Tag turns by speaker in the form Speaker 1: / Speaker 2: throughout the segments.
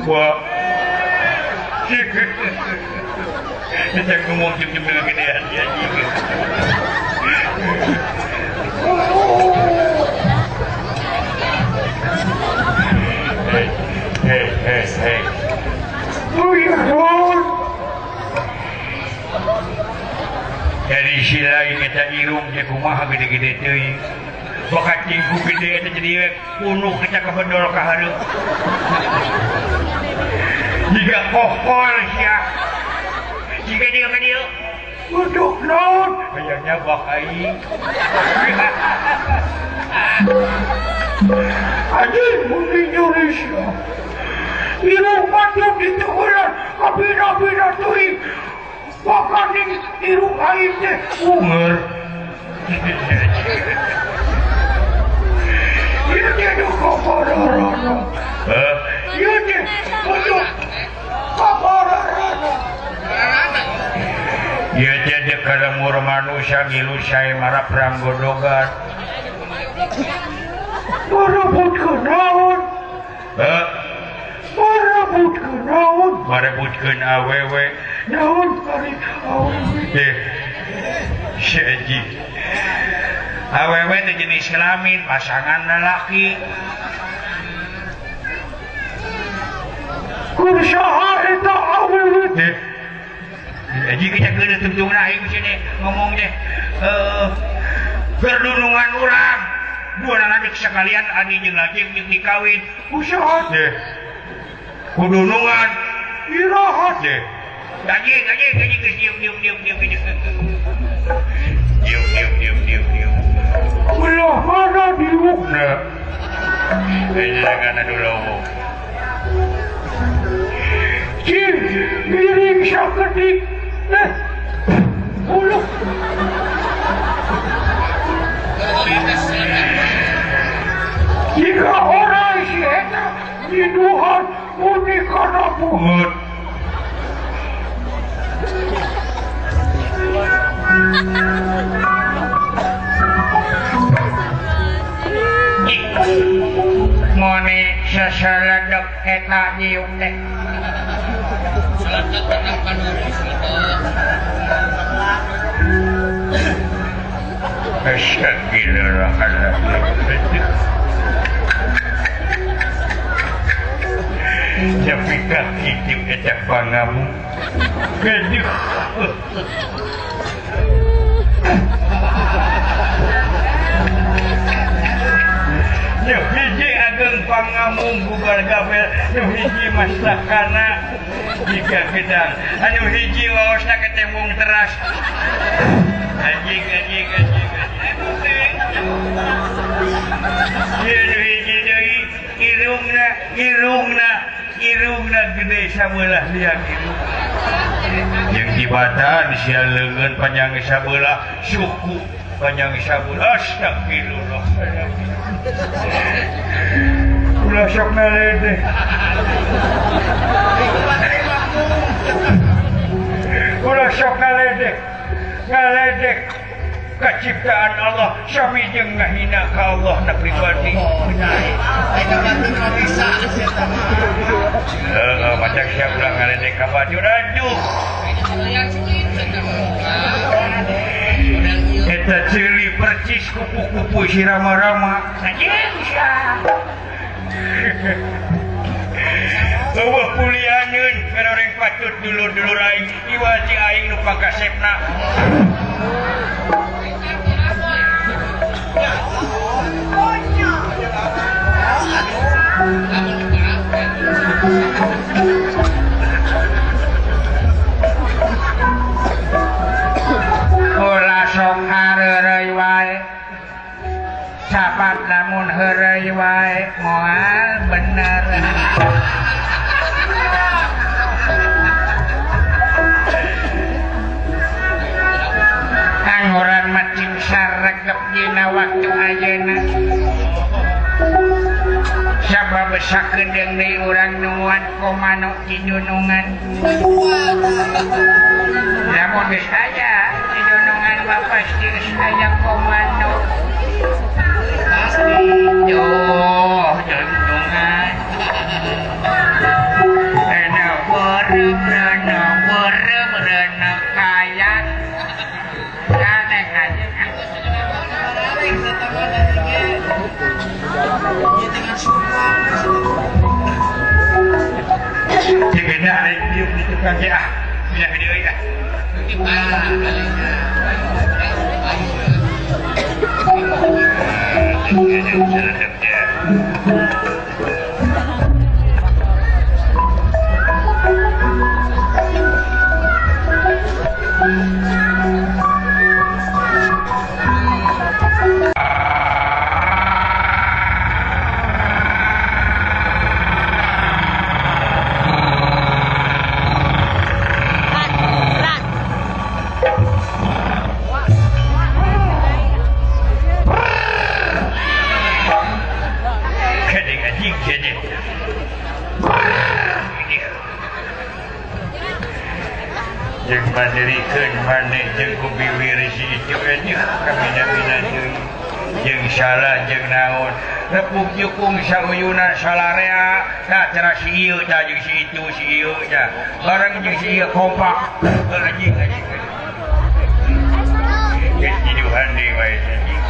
Speaker 1: Wah. Kita ngomong tiap-tiap gedean ya. Hei, hei, hei. Dari sisi lain kita irung je kumaha gede-gede teuing. Bakat cingku gede eta jadi punuh kita kabedol ka hareup. Jiga kokol sia. Jiga dia ka dieu. Uduk naon? Hayangnya bak aing.
Speaker 2: Anjing muni nyuri sia. Irung matyuk diteguran kabina-bina teuing. Bahkan irung aing teh
Speaker 1: unger.
Speaker 2: Ieu teh nu kapararana.
Speaker 1: Heh?
Speaker 2: Ieu teh nu kapararana.
Speaker 1: Ieu teh deuk kalemur manusia ngilu sae mara perang godogan.
Speaker 2: Marebutkeun naon?
Speaker 1: Heh?
Speaker 2: Marebutkeun naon?
Speaker 1: Marebutkeun awewe.
Speaker 2: Naon bari awewe?
Speaker 1: Si anjing. Awewe teh jenis kelamin pasangan lalaki.
Speaker 2: Kur saha eta awewe
Speaker 1: teh? Anjing kita geus tungtungna aing sini ngomong teh. Berdunungan urang. Dua anak sekalian ani jeung laki jeung dikawin.
Speaker 2: Ku saha
Speaker 1: teh? Kudunungan
Speaker 2: iraha
Speaker 1: teh. Gaji, gaji, gaji, diam, diam, diam, diam, diam, diam, diam, diam, diam, diam.
Speaker 2: Belah mana diukna?
Speaker 1: Jangan adu lomo.
Speaker 2: Cing, miring sakedik. Uluh. Jika orang si eta diduhan muni kana bungut.
Speaker 1: Mone seseledek eta diuk teh. Astagfirullahaladzim. Tapi kaki itu eta pangamu. Aduh. Nu hiji ageng pangamung bubar gabel, nu hiji masakana jika gedang, anu hiji waosna ketembung teras. Anjing anjing anjing anjing. Ieu nu hiji deui irungna irungna irungna gede sabelah liang irung. Jeung jibatan sia leungeun panjang sabelah suku panjang sabelah. Astagfirullah.
Speaker 2: Ulah sok ngaledek. Ulah sok ngaledek. Ngaledek kaciptaan Allah sami jeung ngahina ka Allah na pribadi. Heeh, macam siap ulah ngaledek ka batur aduh. Eta ciri percis kupu-kupu si rama-rama. Anjing sia. Eueuh kulianeun peroreng patut dulur-dulur aing iwal ci aing nu pangkasepna. Ulah sok hareureuy wae. Sabab lamun heureuy wae moal bener. Angguran macing saregep dina waktu ayeuna. Sabab sakedeung deui urang nuan komano didunungan. Lamun geus aya didunungan mah pasti geus aya komano. Duh, dundungan.
Speaker 1: Kang ah pindah ka dieu ah. Mandirikeun maneh jeung ku biwir si itu kamina-mina deui jeung salah jeung naon repuk jukung sauyuna salarea tah cara si ieu tah jeung si itu si ieu tah bareng jeung si ieu kompak anjing anjing geus jiduhan deui wae anjing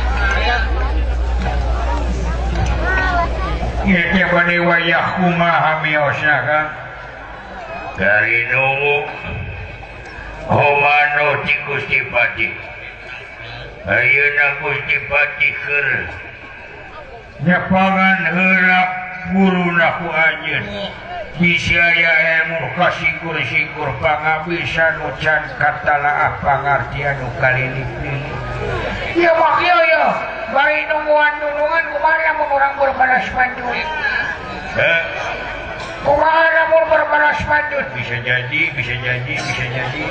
Speaker 1: ieu teh bade wayah kumaha miosna Kang dari nunggu Homano ti Gusti Patih. Ayeuna Gusti Patih keur nyepangan heula guruna ku anjeun. Bisi aya ilmu kasikur-sikur pangabisa nu can katalaah pangartian nu kalilik-lilik.
Speaker 2: Ya mah kieu ya, bari nungguan nunungan kumaha lamun urang berbalas pantun.
Speaker 1: Heh.
Speaker 2: Kumaha lamun berbalas pantun?
Speaker 1: Bisa jadi, bisa jadi, bisa jadi.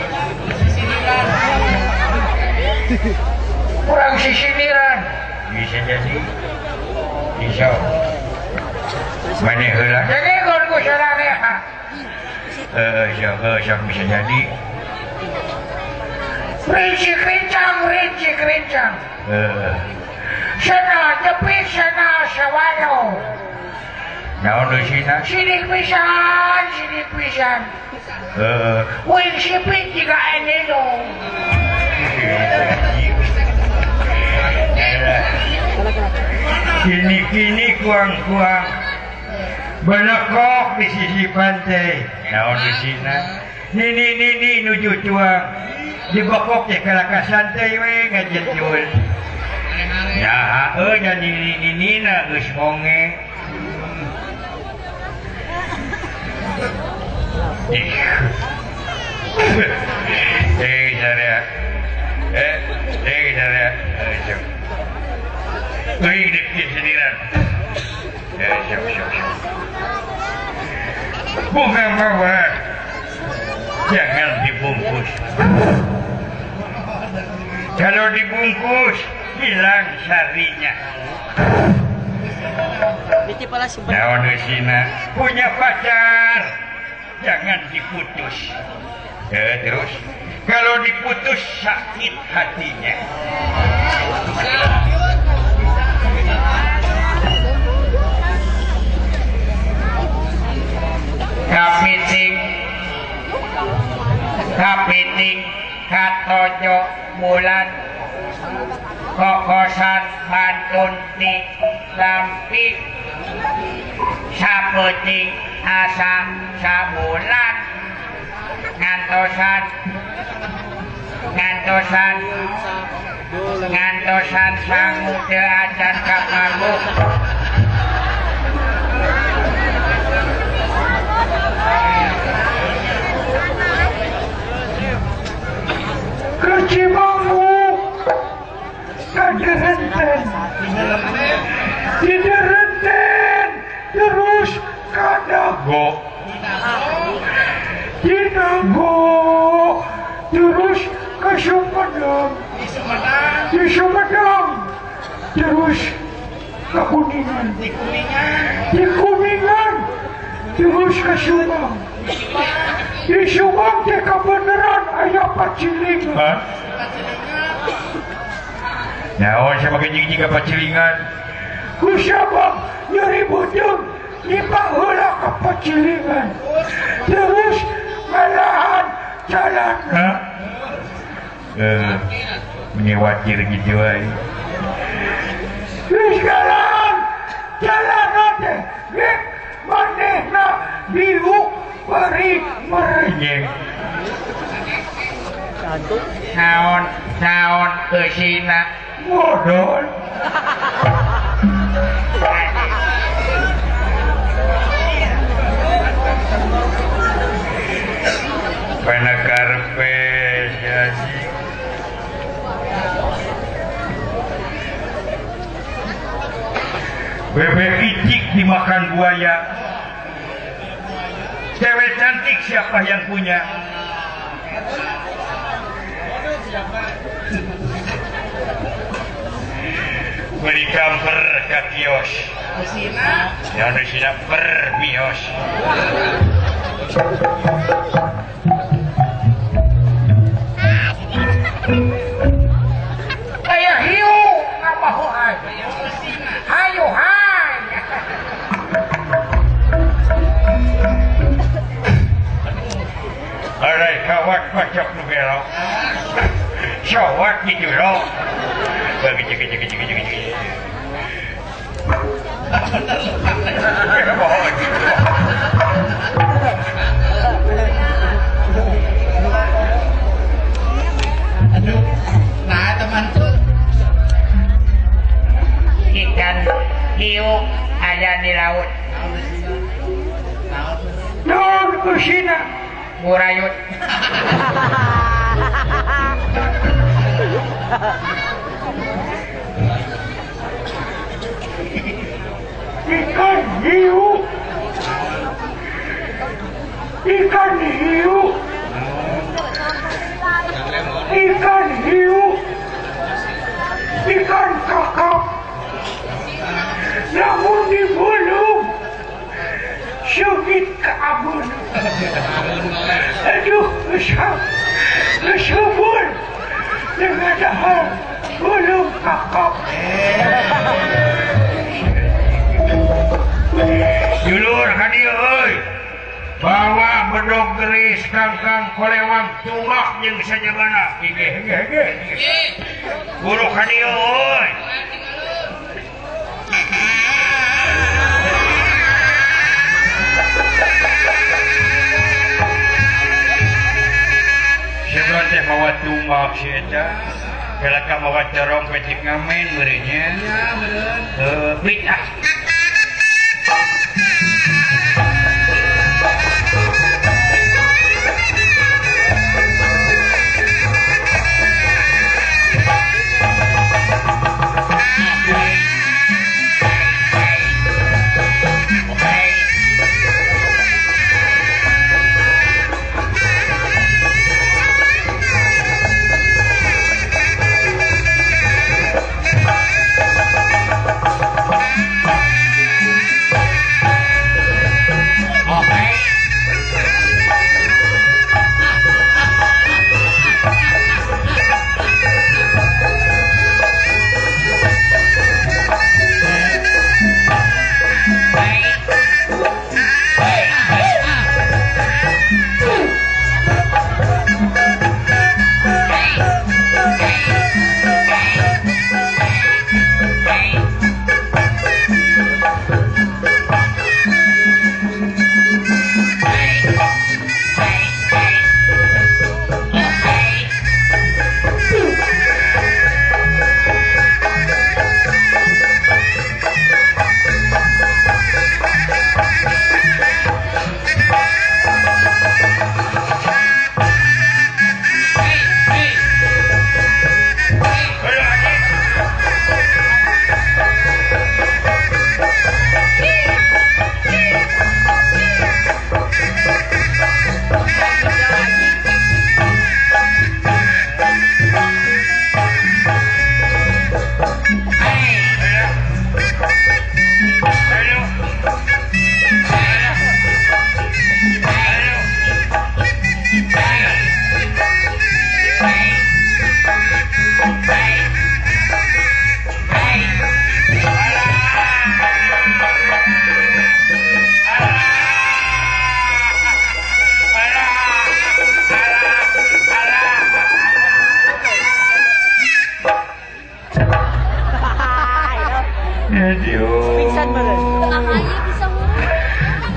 Speaker 2: Kurang sisiniran.
Speaker 1: Bisa jadi. Bisa. Maneh heula.
Speaker 2: Jadi kon ku sararea.
Speaker 1: Sok bisa jadi.
Speaker 2: Rinci kencang, rinci kencang. Sana tepi sana sawalo.
Speaker 1: Naon eusina?
Speaker 2: Sidik pisan, sidik pisan.
Speaker 1: Heeh.
Speaker 2: Wing sipit jiga enelo.
Speaker 1: Kini-kini kuang-kuang benekok di sisi pantai. Naon eusina? Nini-nini nuju tuang. Dibokok teh kalaka santai we ngajetul. Nah, heuh nya nini-ninina geus ngonge. Bunga mawar jangan dibungkus. Kalau dibungkus hilang sarinya. Naon eusina? Punya pacar jangan diputus. Terus kalau diputus sakit hatinya.
Speaker 2: Kapiting kapiting katojo bulan kokosan pantun ti lampi sapeting asa sabulan ngantosan ngantosan ngantosan sangu teu acan kapangguh.
Speaker 1: Kecimamu kaderenten diderenten terus kadago dinago terus ke Sumedang, di Sumedang terus ke Kuningan, di Kuningan terus ke Subang, di Subang teh kebenaran aya pacilingan. Naon sia make jig-jig ka pacilingan? Ku Sabang nyeri beuteung dipaheula ka pacilingan terus malahan jalan. Menyewakir gitu wae. Terus jalan jalan teh rek manehna diuk
Speaker 2: Bari merenyeng.
Speaker 1: Naon naon eusina
Speaker 2: modol.
Speaker 1: Pena karpe jadi
Speaker 2: bebek icik dimakan buaya. Cewek cantik siapa yang punya?
Speaker 1: Beli kamper ka kios. Yang eusina per mios.
Speaker 2: Aya hiu ngabahoan. Hayo hai.
Speaker 1: Aray kawat pacok nu gelo.
Speaker 2: Sawat gitu loh.
Speaker 1: Bagi
Speaker 3: Aduh, nah teman tuh
Speaker 1: ikan hiu ada di laut.
Speaker 2: Non kusina
Speaker 1: burayut.
Speaker 2: Ikan hiu, ikan hiu, ikan hiu, ikan kakap. Namun dibulung sugit keabun. Aduh, kesubur dengan dahar bulung kakap.
Speaker 1: Julur hadieu euy. Bawa bedog geris kangkang kolewang tumak jeung sajabana. Hege hege hege. Buru hadieu euy. Sebab teh mawa tumak si eta. Kalaka mawa corong petik ngamen meureunnya.
Speaker 3: Ya, meureun.
Speaker 1: Heuh, ah.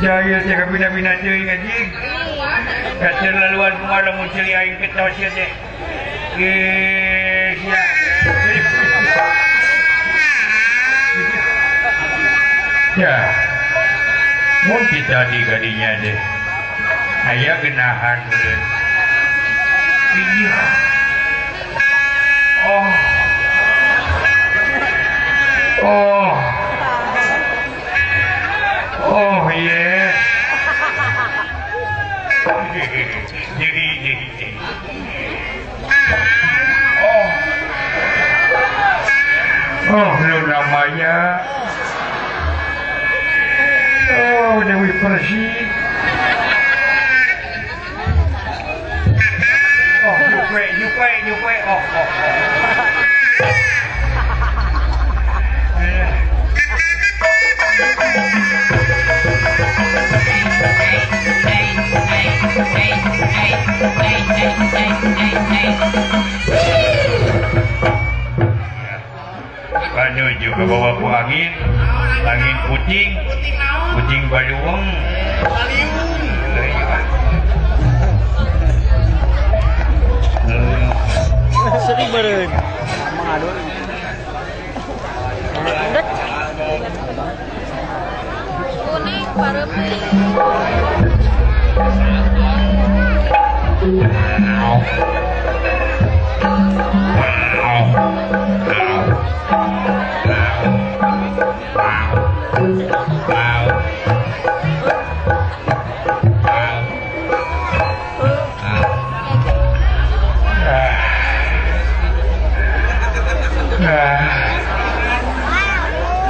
Speaker 2: Jaya teh kabina-bina teuing anjing. Katerlaluan kumaha lamun ceuli aing ketos ieu teh. Geus ya. Ya. Mun kita di gadinya deh. Aya genahan meureun. Iya. Oh. Oh. Oh yeah. Jadi. Oh. Oh, lu namanya. Oh, Dewi Persik. Oh, nyupe. Oh. Menuju ke bawah ku angin, angin kucing, kucing baluang,
Speaker 4: sering bareng mengaduk.
Speaker 5: Kuning paremi.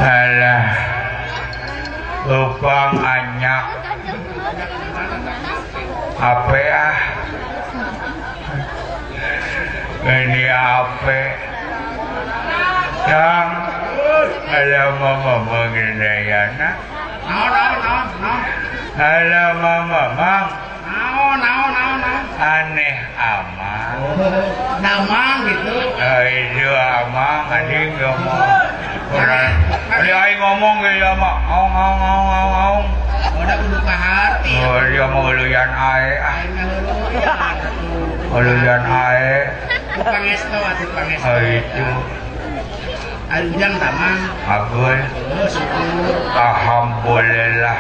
Speaker 2: Alah, lubang anyak apa ah? Ini apa? Kang, ada mama mengenaiana. Ada mama mang. Aneh amang.
Speaker 3: Namang gitu.
Speaker 2: Itu amang, anjing ngomong. Dia aing ngomong ge ya mah. Aung aung aung aung aung.
Speaker 3: Udah kudu ka hati.
Speaker 2: Oh, dia mah uluyan ae ah. Uluyan ae.
Speaker 3: Pangestu atuh pangestu.
Speaker 2: Oh, itu.
Speaker 3: Ujang tamang.
Speaker 2: Agun.
Speaker 3: Oh, syukur.
Speaker 2: Alhamdulillah.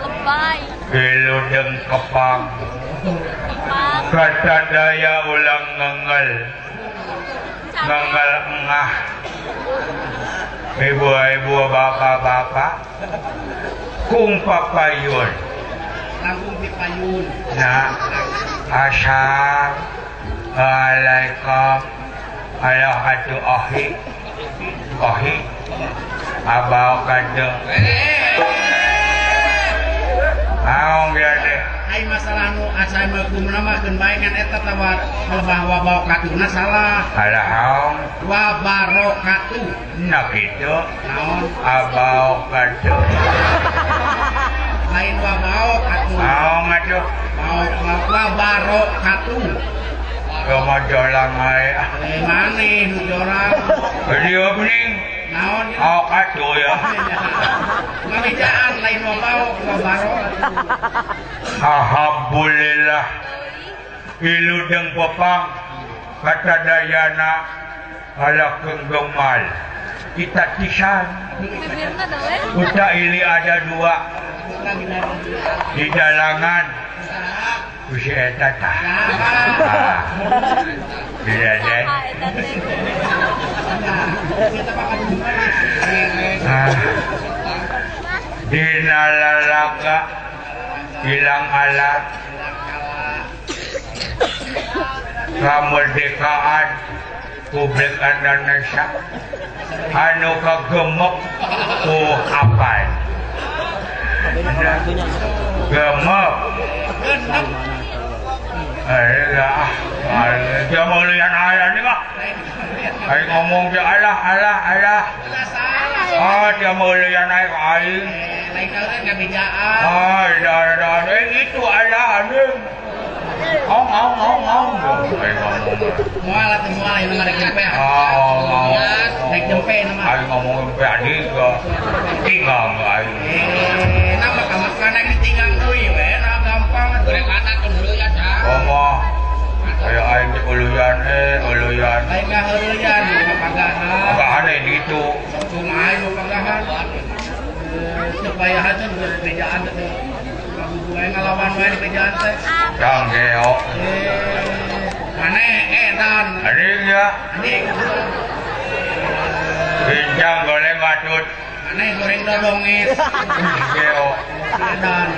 Speaker 5: Lebay.
Speaker 2: Wilujeng kepang. Kata daya ulang ngengel. Ngengel engah. Ibu-ibu, bapak-bapak, kung papayun.
Speaker 3: Langkung pipayun.
Speaker 2: Nah, assalamualaikum. Alah atuh ahi. Ahi. Abau kade. Aong ya deh.
Speaker 3: Ai masalah nu assalamualaikum mah keun bae ngan eta tawar lebah wa barokatuhna salah.
Speaker 2: Alah aong
Speaker 3: wa barokatuh.
Speaker 2: Nah kitu.
Speaker 3: Naon?
Speaker 2: Abau kade.
Speaker 3: Lain wa barokatuh.
Speaker 2: Aong atuh.
Speaker 3: Wa barokatuh.
Speaker 2: Kumaha jolang ae.
Speaker 3: Maneh nu jolang.
Speaker 2: Dieu mending.
Speaker 3: Naon?
Speaker 2: Aok atuh ya.
Speaker 3: Ngabejaan lain wa baok wa barok.
Speaker 2: Alhamdulillah. Iludeng popang kata dayana ala kenggemal. Kita tisan. Uta ili ada dua di dalangan. Usia eta tah. Tidak deh. Dina lalaga hilang alat kemerdekaan publik Indonesia anu kagemok ku apal gemok. Alah, dia mau lihat ayah ni mah. Aing ngomong dia alah alah alah. Ah, dia mau lihat ayah aing.
Speaker 3: Lain kali ngabejaan.
Speaker 2: Ah, dah dah, itu alah anjing. Ong ong ong ong. Aing ngomong.
Speaker 3: Moal atuh moal ieu mah rek jempe.
Speaker 2: Oh,
Speaker 3: rek jempe nama.
Speaker 2: Aing ngomong jempe anjing. Tinggal aing.
Speaker 3: Nama
Speaker 2: Euleyan.
Speaker 3: Lain ngaheureuyan pagahan.
Speaker 2: Pagahan gitu.
Speaker 3: Kumaha nu pagahan? Teu payahan teh bejaan teh. Lagu wae ngalawan wae di bejaan teh.
Speaker 2: Kang geo.
Speaker 3: Mane edan.
Speaker 2: Anjing ya.
Speaker 3: Anjing.
Speaker 2: Bincang goreng batut.
Speaker 3: Mane goreng dodongis.
Speaker 2: Geo.
Speaker 3: Edan.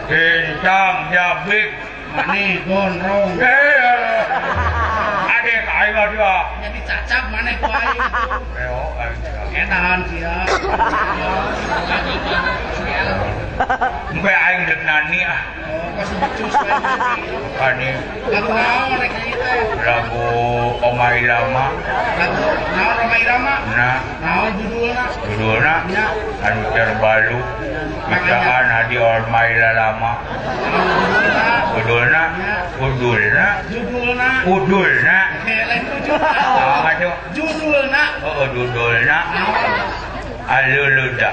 Speaker 2: Bincang jabik.
Speaker 3: Mane gondrong.
Speaker 2: Adek aing mah dia.
Speaker 3: Jadi cacap mane ku aing.
Speaker 2: Geo aing.
Speaker 3: Edan sia.
Speaker 2: Engke aing deuk nani ah.
Speaker 3: Oh, kos becus wae.
Speaker 2: Ani.
Speaker 3: Lagu naon rek nyanyi teh?
Speaker 2: Lagu Oma Irama.
Speaker 3: Lagu naon Oma Irama?
Speaker 2: Nah,
Speaker 3: naon judulna?
Speaker 2: Judulna
Speaker 3: nya
Speaker 2: anu terbaru. Ciptaan Hadi Oma Irama. Judulna? Judulna.
Speaker 3: Judulna.
Speaker 2: Judulna.
Speaker 3: Lain judulna.
Speaker 2: Aduh.
Speaker 3: Judulna.
Speaker 2: Oh, judulna. Aluluda.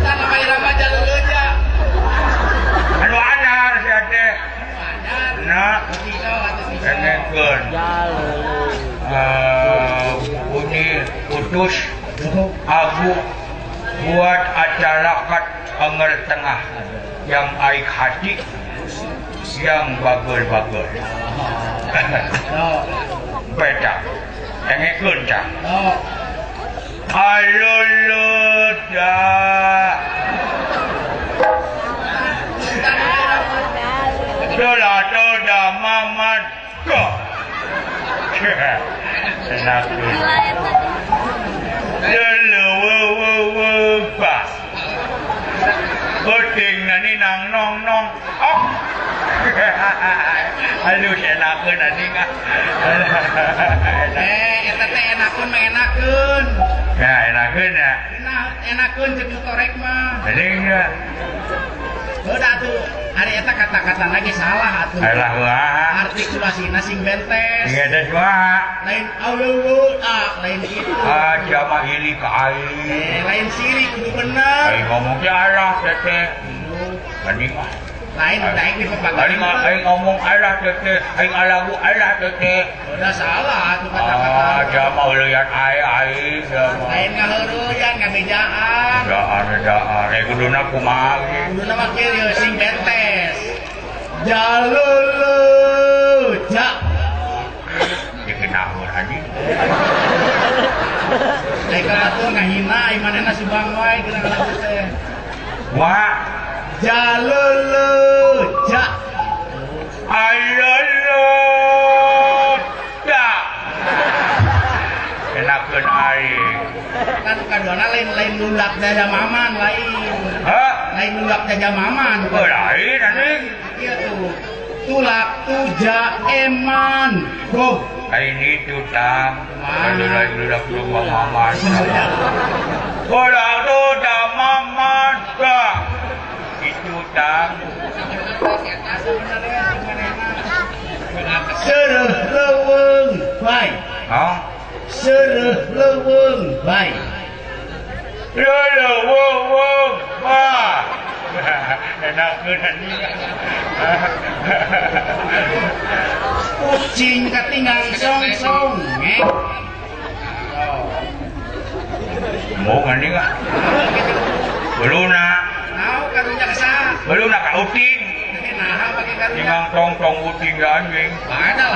Speaker 3: Tanah Irama jaluluja.
Speaker 2: Anu anyar sia teh. Nah, engekeun. Ini utus abu buat acarakat anger tengah yang aik hati yang bagel-bagel. Beta. Engekeun cah. Aluluda. Dola doda maman go. Enak. Lulu wu wu ba. Uting nani nang nong nong. Oh. Aduh enakeun anjing ah.
Speaker 3: Eta teh enakeun mah enakeun.
Speaker 2: Ya enakeun ya.
Speaker 3: Enakeun jeung torek mah.
Speaker 2: Anjing ya.
Speaker 3: Heuh atuh, ari eta kata-katana ge salah atuh.
Speaker 2: Salah wah.
Speaker 3: Artikulasina sing bentes.
Speaker 2: Sing bentes wah.
Speaker 3: Lain awewe ah, lain kitu.
Speaker 2: Ah, jama ili ka aing.
Speaker 3: Lain sirik kudu bener.
Speaker 2: Aing ngomong ge alah teteh. Anjing ah.
Speaker 3: Lain daek di pepagan.
Speaker 2: Aing ngomong alah teteh, aing alagu alah teteh.
Speaker 3: Udah salah atuh kata-kata.
Speaker 2: Ah, jama euleyan aing aing jama.
Speaker 3: Lain ngaheureuyaan ngabejaan.
Speaker 2: Daan daan, kuduna kumaha ge?
Speaker 3: Kuduna mah kieu ye sing bentes. Jaluluja.
Speaker 2: Dikenaheun anjing.
Speaker 3: Lain ka atuh ngahina ai manehna si Bang wae geuna ngalagu teh.
Speaker 2: Wah.
Speaker 3: Jaluluja.
Speaker 2: Aluluja. Enakeun aing.
Speaker 3: Kan kaduana lain-lain lulak jaja maman lain.
Speaker 2: Hah?
Speaker 3: Lain lulak jaja maman.
Speaker 2: Oh, lain anjing.
Speaker 3: Ieu tuh. Tulak tuja eman. Go.
Speaker 2: Lain itu tang. Lain lulak tuja maman. Tulak tuja maman. Itu tang.
Speaker 3: Sereuh leuweung bae.
Speaker 2: Hah?
Speaker 3: Sereuh leuweung bae.
Speaker 2: Leuweung bae. Enakeun anjing.
Speaker 3: Kucing katinggang song-song.
Speaker 2: Mau anjing ah. Beluna.
Speaker 3: Naon karunya ka saha?
Speaker 2: Beluna ka uting.
Speaker 3: Naha pake karunya?
Speaker 2: Tinggang tong-tong uting ga anjing.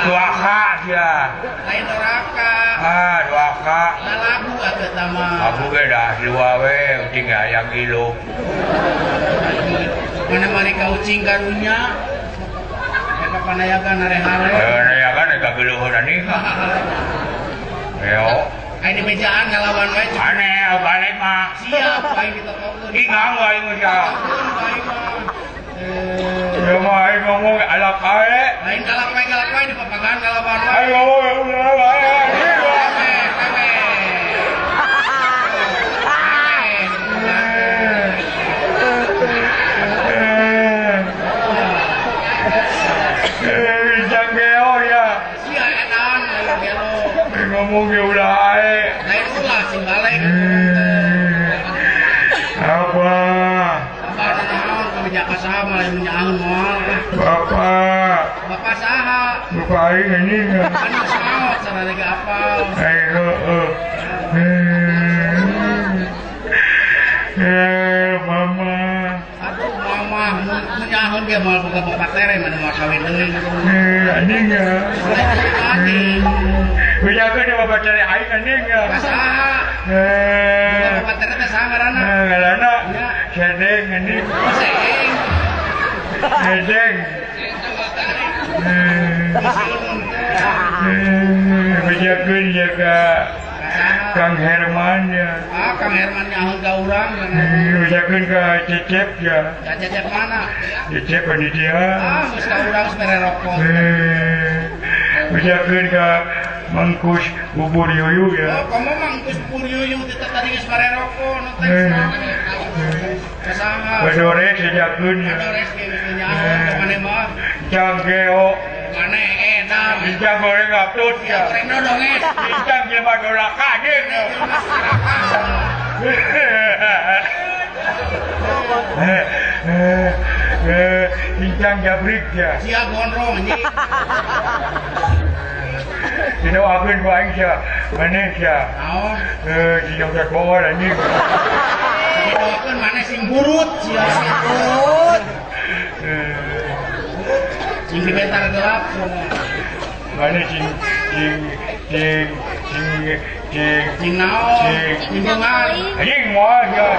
Speaker 2: Duaka sia.
Speaker 3: Lain doraka.
Speaker 2: Ah, duaka.
Speaker 3: Da lagu atuh eta mah.
Speaker 2: Lagu ge da dua we uting ge hayang ngiluh.
Speaker 3: Mana mari ka ucing karunya? Eta panayagan hare-hare.
Speaker 2: Panayagan eta geuleuheun anjing. Yo.
Speaker 3: Aing di bejaan ngalawan wae.
Speaker 2: Aneh balik mah.
Speaker 3: Siap aing ditotokeun.
Speaker 2: Ingang wae mah sia.
Speaker 3: Aing mah.
Speaker 2: Ya mah aing ngomong alak ae.
Speaker 3: Lain galak wae di papagan ngalawan wae.
Speaker 2: Aing ngomong alak wae. Janggeo ya.
Speaker 3: Sia edan gelo.
Speaker 2: Ngomong ge ulah ae.
Speaker 3: Lain ulah sing balik.
Speaker 2: Apa?
Speaker 3: Sabar naon. beja ka saha malah nyaahun moal.
Speaker 2: Bapak.
Speaker 3: Bapak saha?
Speaker 2: Bapak aing anjing.
Speaker 3: Kan geus maot sareng ge apal.
Speaker 2: Heeh. Mama.
Speaker 3: Aduh mama mun nyaahun ge moal boga bapak tere mana moal kawin deui.
Speaker 2: Anjing ya. Bejakeun dia bapak tere aing anjing ya.
Speaker 3: Ka saha? Boga bapak tere teh saha ngaranna?
Speaker 2: Ngaranna Sedeng anjing.
Speaker 3: Sedeng.
Speaker 2: Sedeng. Bejakeun ya ka Kang Herman ya.
Speaker 3: Ah, Kang Herman nyaho ka urang.
Speaker 2: Bejakeun ka Cecep ya.
Speaker 3: Ka Cecep mana?
Speaker 2: Cecep panitia.
Speaker 3: Ah, geus ka urang geus mere rokok.
Speaker 2: Bejakeun ka Mangkus bubur yuyu ya.
Speaker 3: Oh, kamu Mangkus bubur yuyu teh tadi geus mere rokok nu teh. Kasaha?
Speaker 2: Badores bejakeun ya.
Speaker 3: Badores ge geus nyaho ka maneh mah.
Speaker 2: Jang geo.
Speaker 3: Maneh edan.
Speaker 2: Ijang goreng atut ya.
Speaker 3: Goreng dodong eh.
Speaker 2: Ijang jelema dolaka anjing. Ijang jabrik ya.
Speaker 3: Sia gondrong anjing.
Speaker 2: Didoakeun ku aing sia. Maneh sia.
Speaker 3: Naon?
Speaker 2: Ijang jagoan anjing.
Speaker 3: Didoakeun maneh sing burut sia sing burut. Sing dibentar gelap
Speaker 2: mana sing sing sing sing sing
Speaker 3: sing naon sing bengar
Speaker 2: anjing moal ya.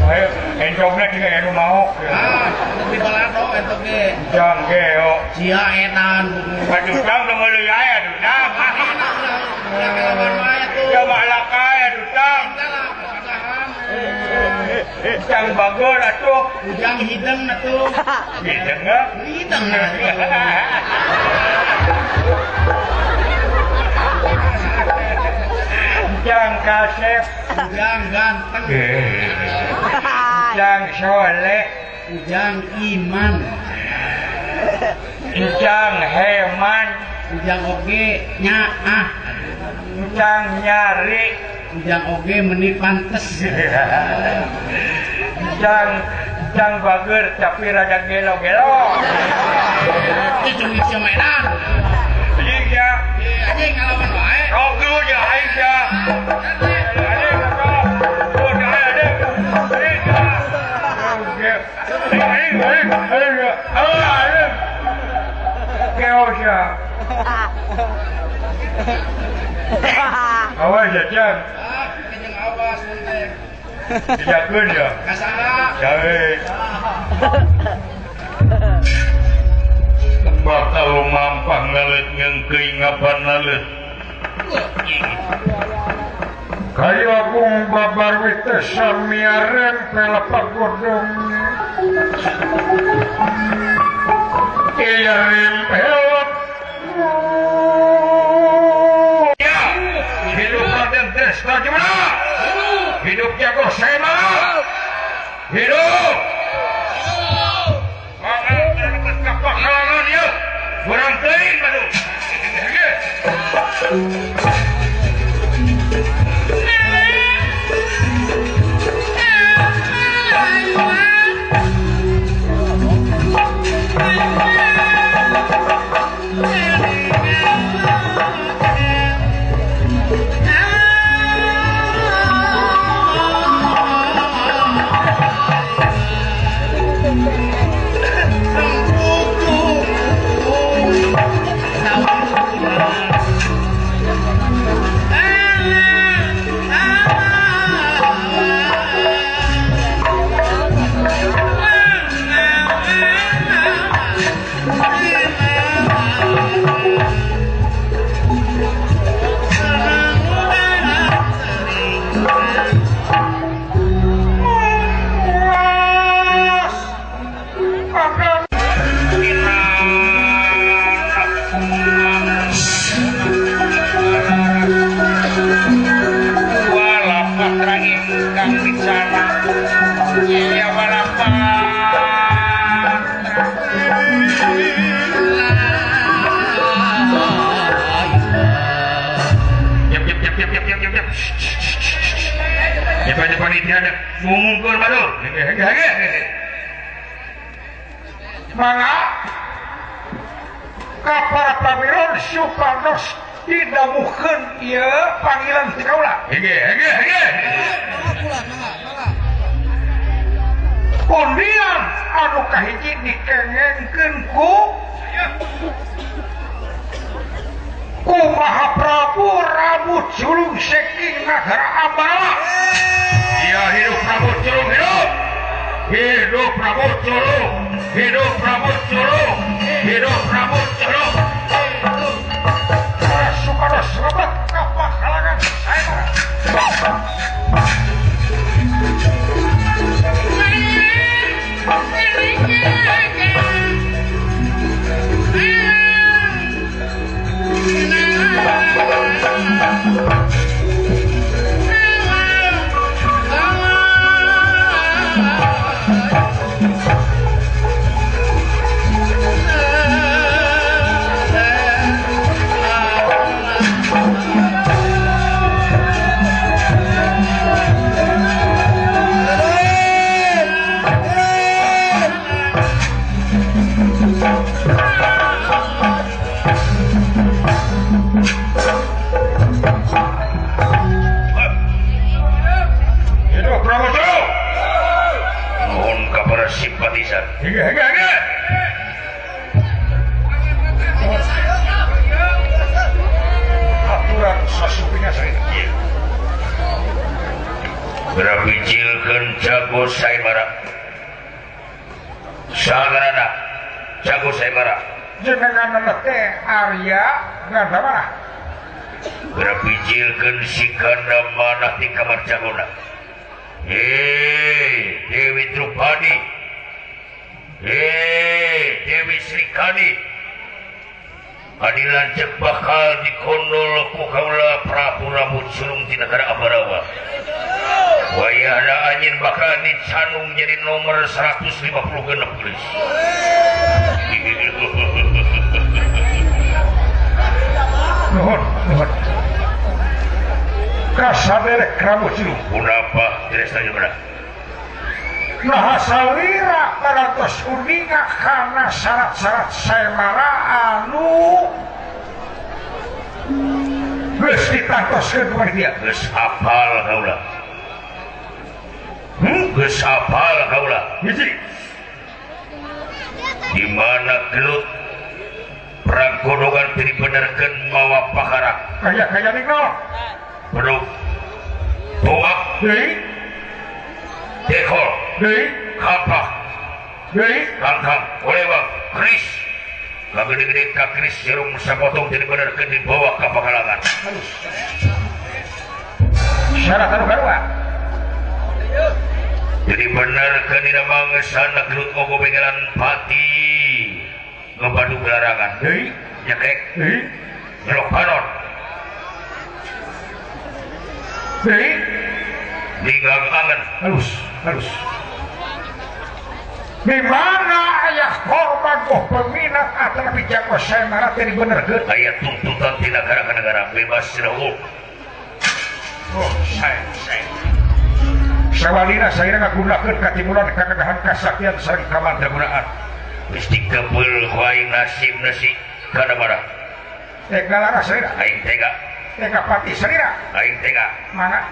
Speaker 2: Ayo entokna jeung anu maok.
Speaker 3: Ah, lebih balado entok ge.
Speaker 2: Jang geo.
Speaker 3: Sia edan.
Speaker 2: Aduh, tang nu meuleuy aya aduh tang.
Speaker 3: Ulah kalawan wae atuh.
Speaker 2: Ya malaka aduh tang. Ujang bagor atuh.
Speaker 3: Ujang hideng atuh.
Speaker 2: Hideng ah?
Speaker 3: Hideng.
Speaker 2: Ujang kasep.
Speaker 3: Ujang ganteng.
Speaker 2: Ujang soleh.
Speaker 3: Ujang iman.
Speaker 2: Ujang heman.
Speaker 3: Ujang oge nyaah.
Speaker 2: Ujang nyari.
Speaker 3: Ujang oge meni pantes.
Speaker 2: Ujang ujang bager tapi rada gelo-gelo.
Speaker 3: Itu cuma mainan.
Speaker 2: Anjing ya.
Speaker 3: Anjing ngalaman wae.
Speaker 2: Rogu ya aing ya. Anjing rogu. Anjing anjing. Anjing anjing anjing. Geo sia. Awas ya, Jang.
Speaker 3: Ah, kenyang awas nanti.
Speaker 2: Dijakeun ya.
Speaker 3: Ka saha?
Speaker 2: Gawe.
Speaker 1: Bakal mampang ngaleut ngeungkeuy ngapan ngaleut.
Speaker 2: Kayu agung babar wite samiareng pelepak godong. Iya rempelot.
Speaker 1: Hidup Raden Tresna gimana? Hidup Jago Sema. Hidup. Maka kapahalangan ya. Kurang teuing aduh. Siapa panitia ada ngumumkeun batur.
Speaker 2: Mangga ka para pamiron supados didamuhkeun ieu panggilan ti kaula. Undian anu kahiji dikengengkeun ku Maha Prabu Rambut Sulung saking nagara Ambarawa.
Speaker 1: Iya, hidup Prabu Sulung, hidup. Hidup Prabu Sulung, hidup Prabu Sulung, hidup Prabu Sulung.
Speaker 2: Supados lebet ka pakalangan saya.
Speaker 1: Simpatisan.
Speaker 2: Aturan sasupina saya.
Speaker 1: Berabijilkeun jago saibara. Sagarana jago saibara.
Speaker 2: Jenengan teh Arya Gandamana.
Speaker 1: Berabijilkeun si Gandamana ti kamar jagona. Hei Dewi Drupadi. Hei Dewi Srikandi, adilan cek bakal dikondol ku kaula Prabu Rambut Sulung di negara Ambarawa. Wayahna anjeun bakal dicanung jadi nomor 156 geus.
Speaker 2: Nuhun, nuhun. Kasaderek Rambut Sulung.
Speaker 1: Punapa diresta jeung?
Speaker 2: Nah salira parantos uninga karena syarat-syarat saemara anu geus ditantoskeun ku panitia.
Speaker 1: Geus hafal kaula. Geus hafal kaula.
Speaker 2: Hiji.
Speaker 1: Di mana gelut perang kodongan teu dibenerkeun mawa pakara.
Speaker 2: Kaya-kaya ninggal.
Speaker 1: Bedug. Tongak
Speaker 2: deui.
Speaker 1: Dekol
Speaker 2: deui,
Speaker 1: kapak
Speaker 2: deui,
Speaker 1: kangkang, olewang, keris. Kagede-gede ka keris jarum sapotong jadi benerkeun dibawa ka pakalangan.
Speaker 2: Syarat anu kadua.
Speaker 1: Jadi benerkeun dina mangesana gelut ogo begalan pati ngebadug larangan.
Speaker 2: Deui,
Speaker 1: nyekek,
Speaker 2: deui,
Speaker 1: nyelok panon.
Speaker 2: Deui,
Speaker 1: ninggang angen.
Speaker 2: Halus, halus. Di mana ayah korban goh peminat atau jago saemara teh dibenerkeun?
Speaker 1: Aya tuntutan ti negara ka negara bebas cenah.
Speaker 2: Oh, saya. Sawalina saya ngagunakeun katimulan kagegahan kasaktian sareng kamandragunaan.
Speaker 1: Geus dikebeul ku aing nasib nasi kana mana?
Speaker 2: Tega laras salira.
Speaker 1: Aing tega.
Speaker 2: Tega pati salira.
Speaker 1: Aing tega.
Speaker 2: Mana?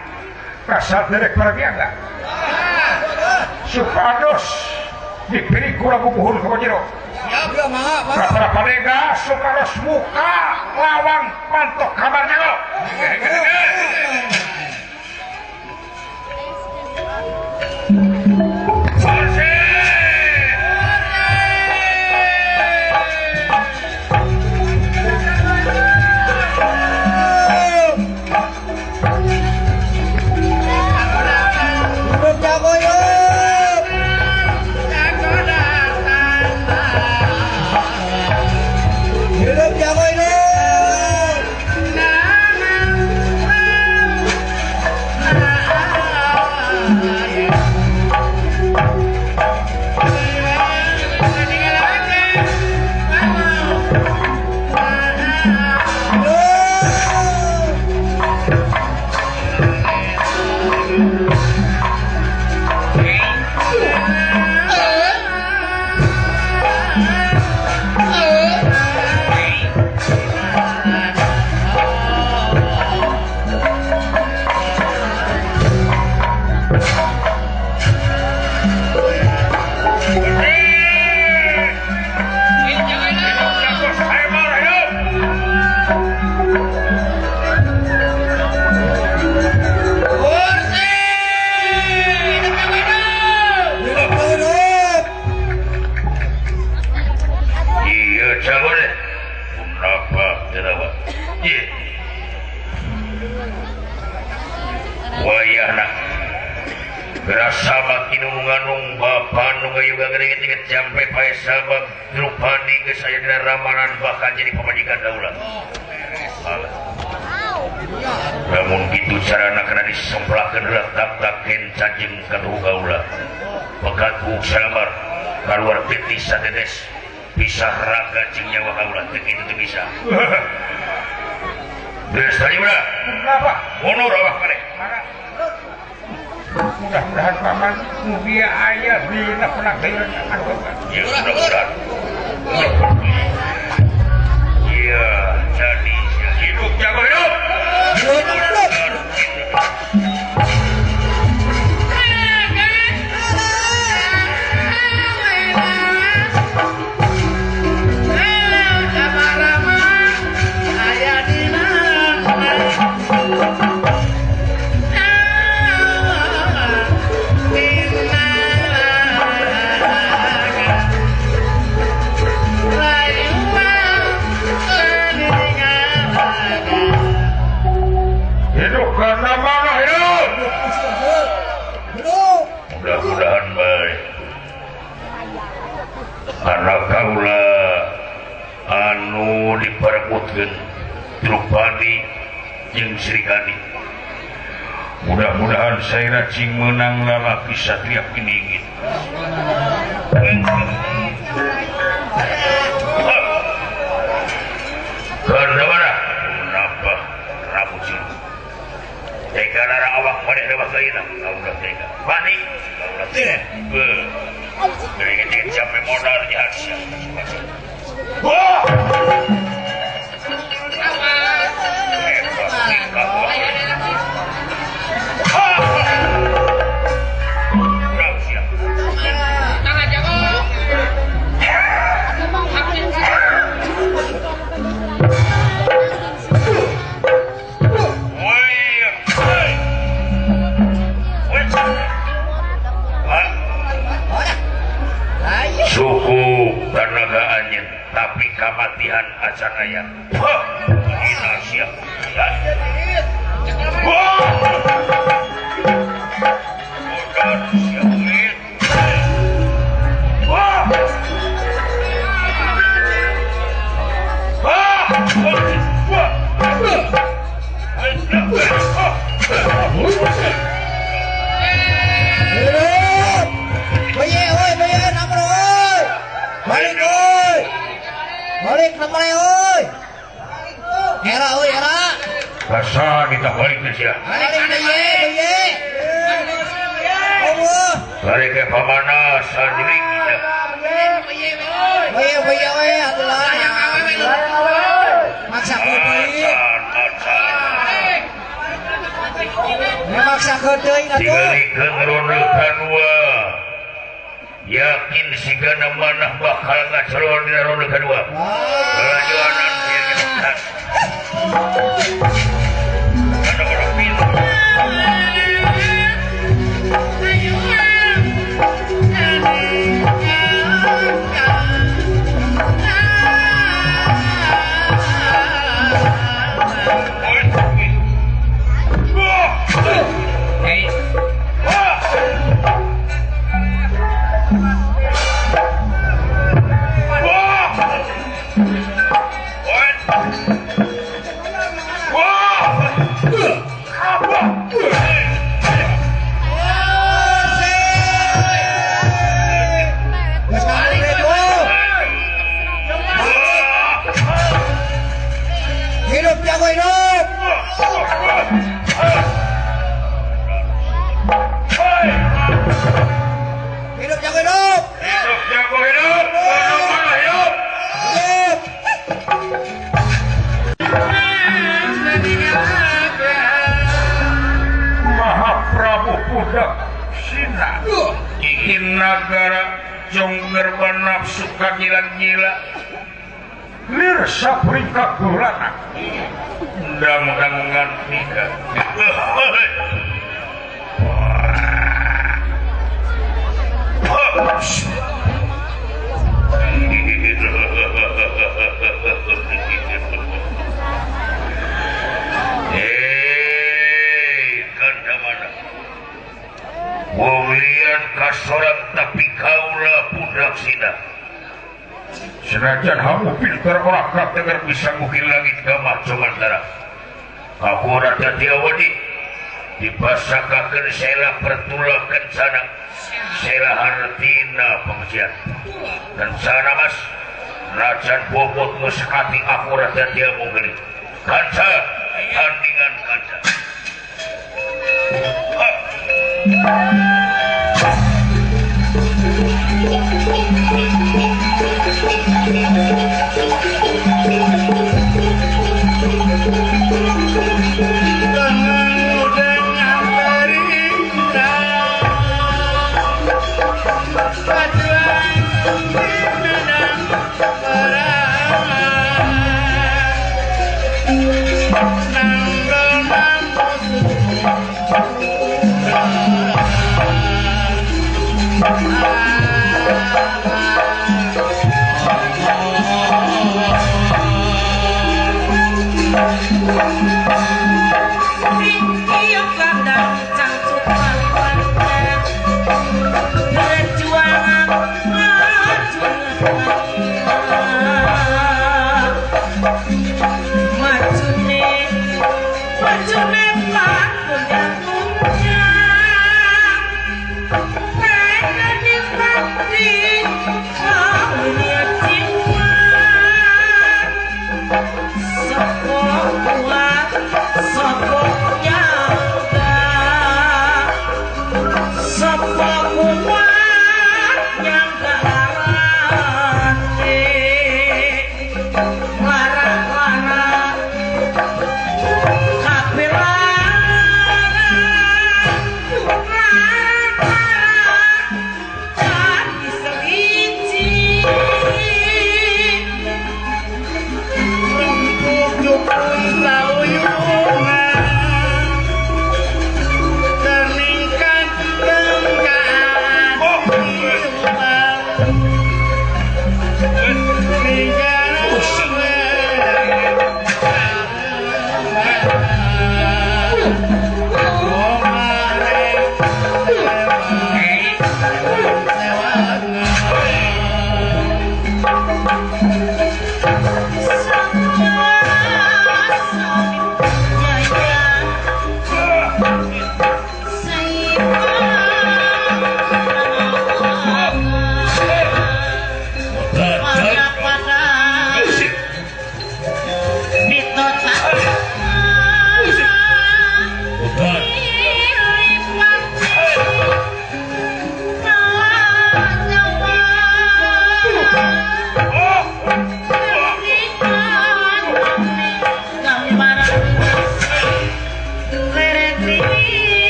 Speaker 2: Kasal derek para biangga. Supados dipilih kula bubuhun ka jero.
Speaker 3: Siap, mangga, mangga.
Speaker 2: Para panega supados muka lawang pantok kamar nyago.
Speaker 3: Hidup jago hidup.
Speaker 1: Gerasa tinu nganung bapa nu gayuga gede-gede sampai pae sabab Drupadi geus aya dina ramalan bakal jadi pamajikan kaula. Namun kitu carana kana disemplakeun heula tak-taken cacing ka kaula. Pegat ku salamar kaluar piti satetes bisa raga jeung nyawa kaula teu kitu teu bisa. Geus tadi ulah.
Speaker 2: Kenapa?
Speaker 1: Mundur awak maneh.
Speaker 2: Mudah-mudahan paman mugia aya dina penakhiran anu.
Speaker 1: Ya mudah-mudahan. Iya, jadi hidup jago hidup.
Speaker 6: Hidup.
Speaker 1: Mudah-mudahan baik. Anak kaula anu diperebutkeun Drupadi jeung Srikandi. Mudah-mudahan saya cing menang lalaki satria piningit. Karena mana? Kenapa rambut sih? Tega lara awak maneh lewat lainna. Kaula tega. Bani. Kaula tega. Gede-gede sampai modal jahat sia. Wah! Suku tanaga anjeun tapi kamatian acan aya. Wah, hina sia. Wah. Modal sia. Wah. Wah. Wah.
Speaker 6: Balik oi. Balik sampai oi. Era oi era.
Speaker 1: Rasa kita balik geus ya.
Speaker 6: Balik baye baye. Allah.
Speaker 1: Balik ke pamana sanjring kita.
Speaker 6: Baye baye oi atulah. Maksa teuing. Maksa teuing atuh.
Speaker 1: Digalikeun ronde kadua. Yakin sigana manah bakal ngacelon dina ronde kedua. Lalajoanan ieu nyetak. Kana orang pintar.
Speaker 6: Hidup jago hidup. Hidup jago hidup.
Speaker 1: Hidup jago hidup. Hidup.
Speaker 6: Hidup.
Speaker 2: Mahaprabu Budak Sina ingin nagara jongger nafsu kagila-gila lirsa peringkat gulana undang-undangan tiga. Hei, kanda mana?
Speaker 1: Wong lian kasorang tapi kaula pudraksina. Senajan hamu pintar ora katenger bisa ngukir langit kamah Jomantara. Aku Raja Tiawadi dipasakakeun sela pertula kencana. Sela hartina pengujian. Kencana mas Rajan bobot muskati aku Raja Tiawadi. Kanca tandingan kanca.
Speaker 7: Kabeh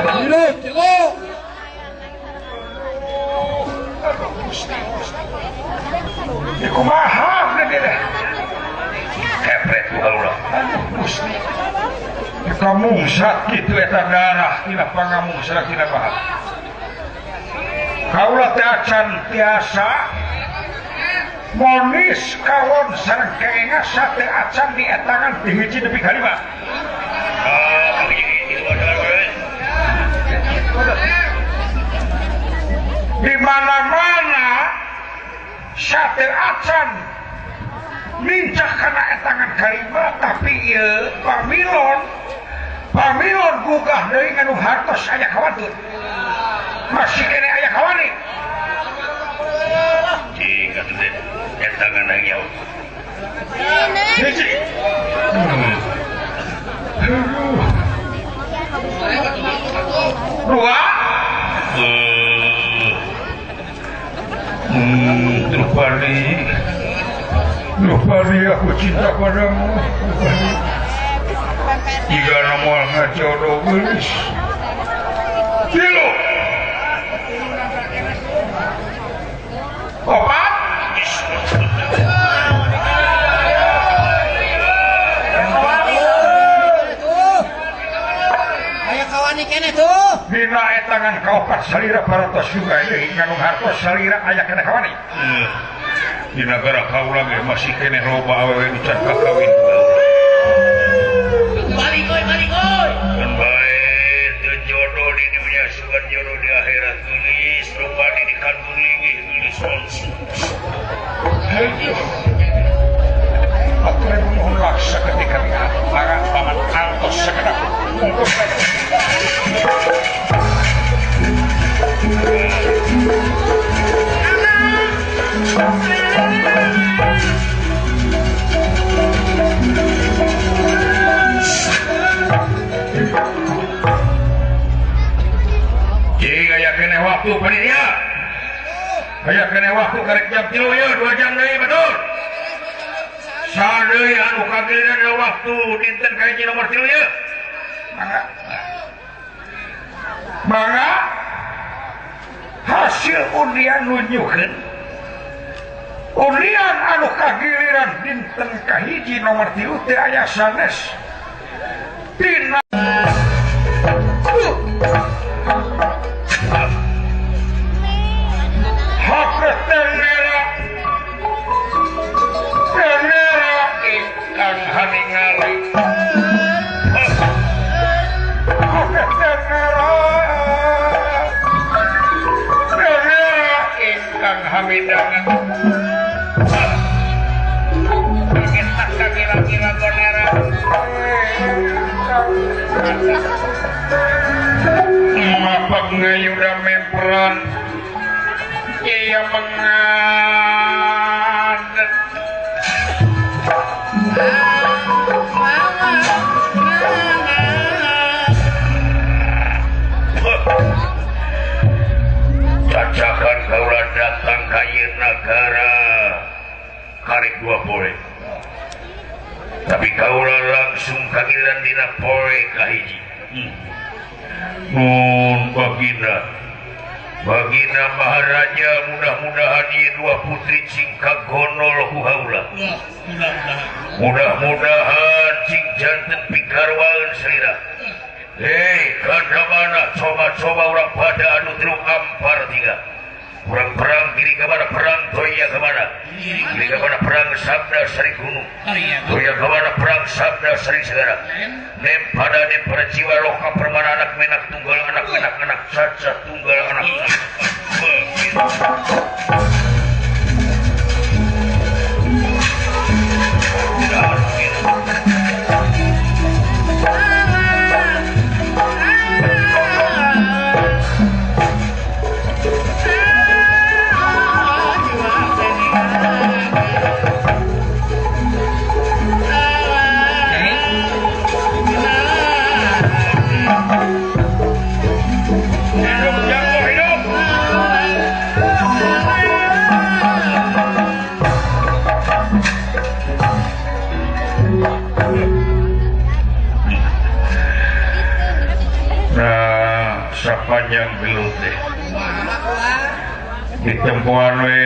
Speaker 6: Hidup jago.
Speaker 2: Kumaha gede kepret ulah. Aduh Gusti. Kamungsat kitu eta darah tina pangamungsat tina paha. Kaula teh acan tiasa monis kawon sareng keengasa teh acan dietangan ti hiji nepi ka lima. Di mana-mana sate acan nincah kana etangan kalima tapi ieu pamilon gugah deui nganu hartos aya kawatun masih kene aya kawani
Speaker 1: cing atuh teh etangan aya
Speaker 2: hiji dua Drupadi, Drupadi aku cinta padamu. Jika nomor ngajodoh gelis. Tilu. Opat.
Speaker 6: Aya kawani keneh tuh.
Speaker 2: Dina etangan kaopat salira parantos juga ieu nganu hartos salira aya keneh kawani. Di nagara kaula ge masih keneh loba awewe nu can kakawin.
Speaker 3: Balik oi, balik oi.
Speaker 1: Kan bae teu jodoh di dunya sugan jodoh di akhirat geulis loba di kantung linggih geulis.
Speaker 2: Atur nuhun laksa ketika para paman artos sakedap bungkus.
Speaker 1: Jika aya keneh waktu panitia. Aya keneh waktu karek jam 3 ieu 2 jam deui betul. Sadeui anu kagiliran waktu dinten kahiji nomor 3 ieu.
Speaker 2: Mangga. Mangga hasil undian nunjukkeun undian anu kagiliran dinten kahiji nomor 3 teh aya sanes tina tenera ingkang haningali tenera ingkang hamidangan
Speaker 3: Kita kira-kira gonera
Speaker 2: mapak ngayuda memperan iya mengan
Speaker 1: Cacakan kaula datang ka ieu nagara karek dua poe. Tapi kaula langsung kagilan dina poe kahiji. Nun baginda Baginda Maharaja mudah-mudahan ieu dua putri cing kagonol ku haula. Mudah-mudahan cing janten pikarwaeun salira. Hei, kada mana coba-coba urang pada anu tilu ampar tiga. Urang perang kiri ke mana perang toya ke mana? Kiri ke mana perang sabda sari gunung. Toya ke mana perang sabda sari segara. Nem pada nem pada jiwa loka permana anak menak tunggal anak menak anak caca tunggal anak. Sapanjang gelut teh ditempoan we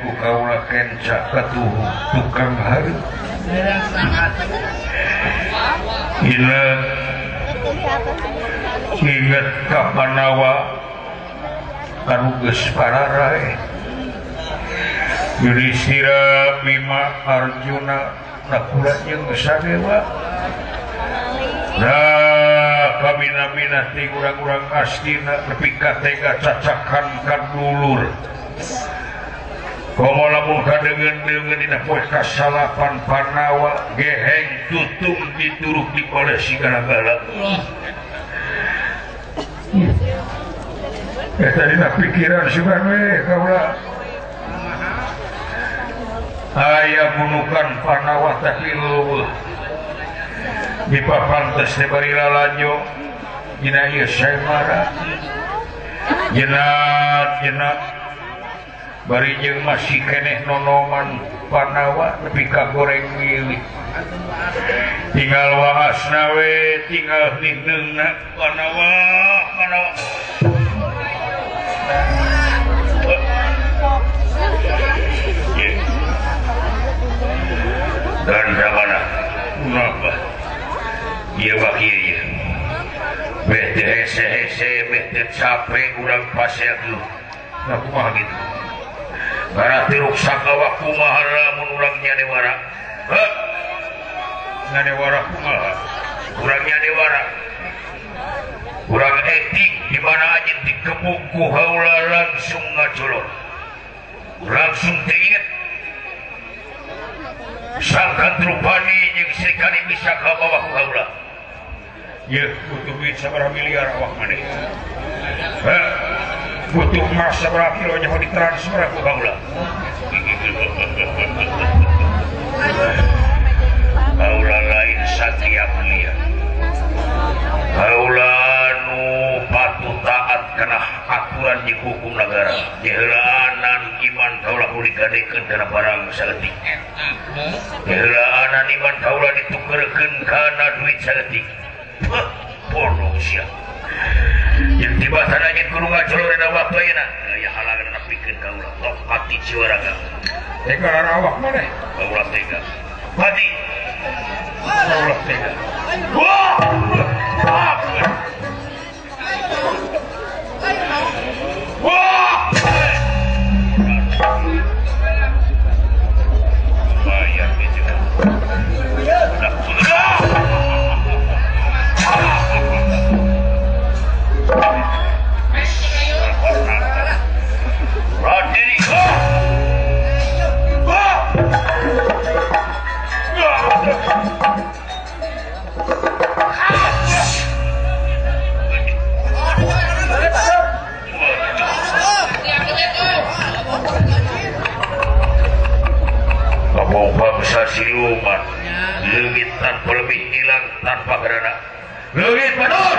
Speaker 1: ku kaula kenca katuhu tukang hareup inget inget ka Panawa anu geus pararae Yudhistira Bima Arjuna Nakula jeung Sadewa. Nah kabina-bina ti urang-urang astina nepi ka tega cacakan ka dulur. Komo lamun kadeungeun-deungeun dina poe kasalapan Panawa geheng tutung dituruk dikoleh sigala-gala. Eta dina pikiran sugan we kaula. Aya bunukan Panawa tapi leuweuh. Dipapantes teh bari lalajo dina ieu saemara. Jenat-jenat bari jeung masih keneh nonoman Panawa nepi ka goreng milik. Tinggal waasna we tinggal hineungna Panawa, Panawa. Dan mana? Kenapa? Iya bak iya iya. Bete hese hese bete capek urang pasea geluh. Nah kumaha gitu. Berarti ruksak awak kumaha lamun urang nyanewara. Heh. Nyanewara kumaha? Urang nyanewara. Urang etik di mana aja dikepung ku haula langsung ngacolor. Langsung teinget. Sangkan Drupadi jeung Srikandi bisa ka bawah ku haula. Yeuh butuh duit sabaraha miliar awak maneh. Heh. Butuh emas sabaraha kilo nyaho ditransfer ku haula. Haula lain satria mulia. Haula nu patuh taat kana aturan jeung hukum nagara. Diheulaanan iman kaula kudu digadekeun kana barang saeutik. Diheulaanan iman kaula ditukeurkeun kana duit saeutik. Heuh, bodoh sia. Jeung tiba sadaya kudu ngacolor dina waktu ayeuna. Aya halangan nepikeun kaula tok pati ciwaraga. Tega awak maneh. Kaula tega. Pati. Kaula tega. Wah! Wah! Bayar gitu. Ngomong bangsa siluman leungit tanpa lebih hilang tanpa gerana leungit batur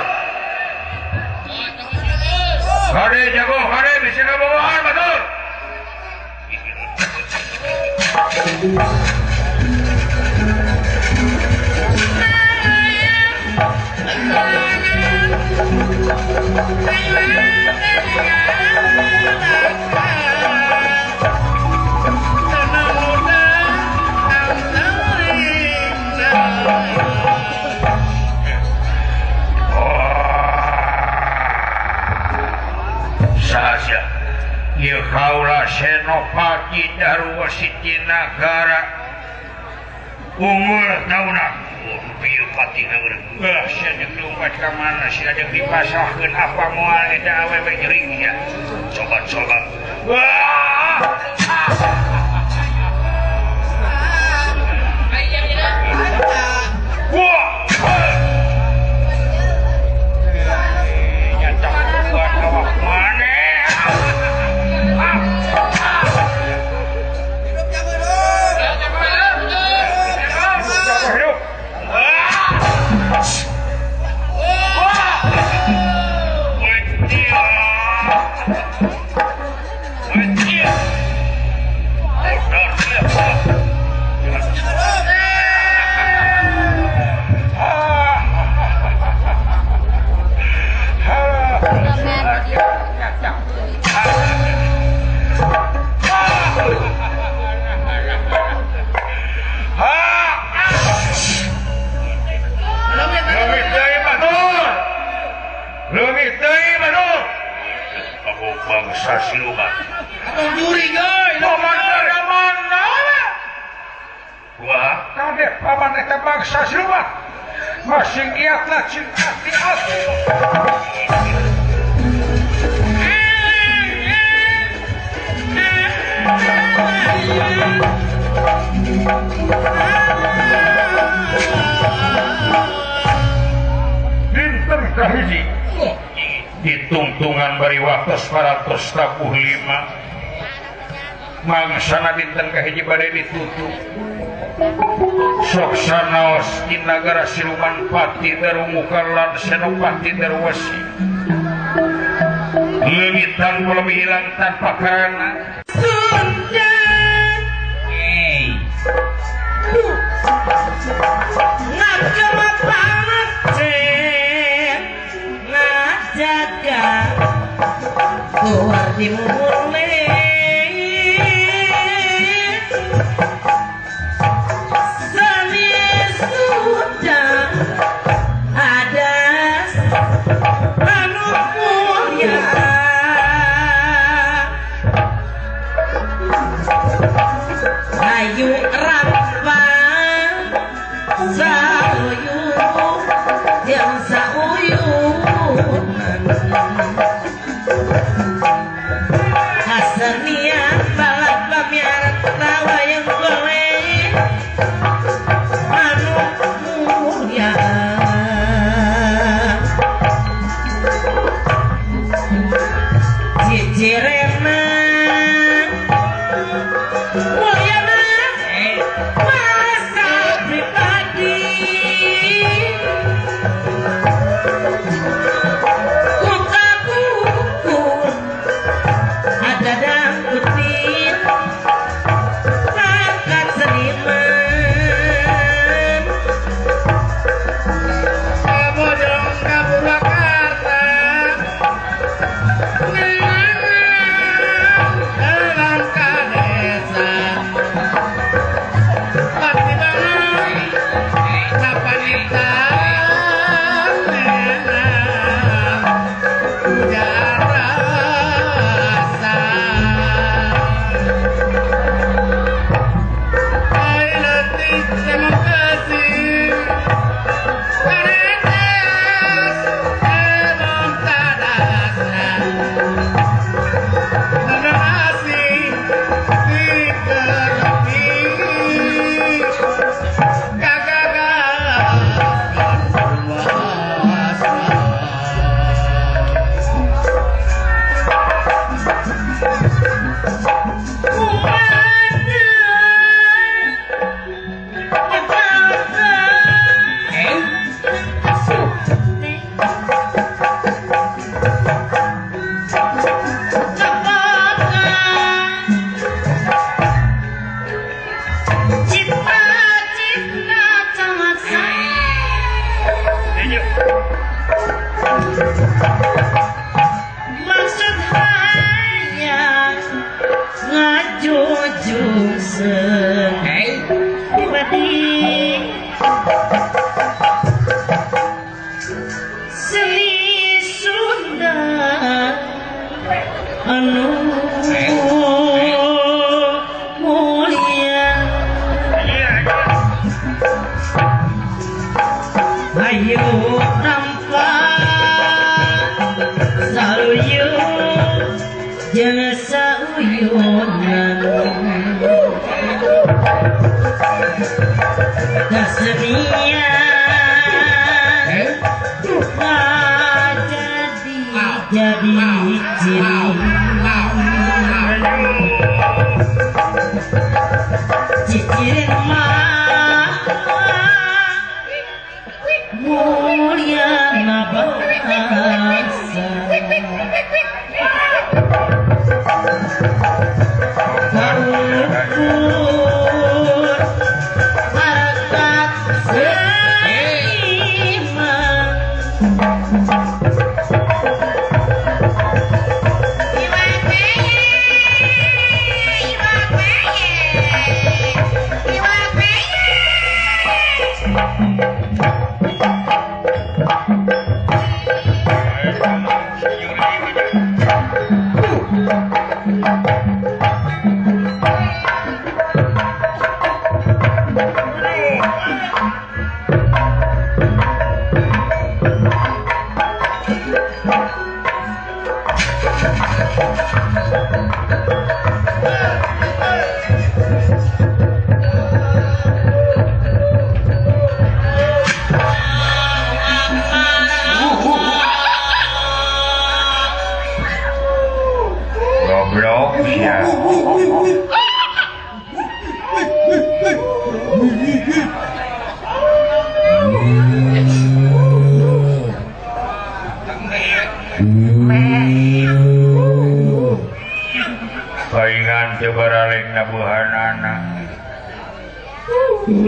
Speaker 1: kade jago kade bisa ngabawaan batur. Ieu kaula Senopati Darwasiti Nagara unggul tauna bieu pati nageureuh. Geus sia jeung lumpat ka mana sia jeung dipasahkeun apa moal eta awewe jering nya. Coba-coba. Wah! Wah! Nyata kuat awak maneh. Hidup. Hidup. mangsa siluman.
Speaker 3: Abang juri guys.
Speaker 2: Paman dari mana?
Speaker 1: Wah,
Speaker 2: kadek paman eta mangsa siluman. Masing iatlah cinta di hati.
Speaker 1: Dinten kahiji ditungtungan bari waktos 445 mangsana dinten kahiji bade ditutup sok sanaos di nagara siluman pati darumuka lan senopati darwasi leungitan belum hilang tanpa karena
Speaker 6: Sunda. Ngajaga keluar di mulai seni sudah ada anu mulia ayu rampang sauyu yang sauyunan kasenian balap pamiaran tawa yang boleh anu mulia cicirena mulyana masa pribadi muka buku ada dangdutin pangkat seniman
Speaker 3: Kabojong ka Purwakarta dalam kadesa pati bangun kapanita rasa ai letih demokrasi karetes emang tadasna generasi diterpi gagagas luasna.
Speaker 6: Cita-cita cangaksa maksud hayang ngajujung pribadi seni Sunda anu mulia ayo rampak saluyu jangan sauyunan kesenian jadi jadi ciri cicirin mah mulia bangsa karukur harkat seniman
Speaker 5: Iwak
Speaker 1: Gareng nabuhanana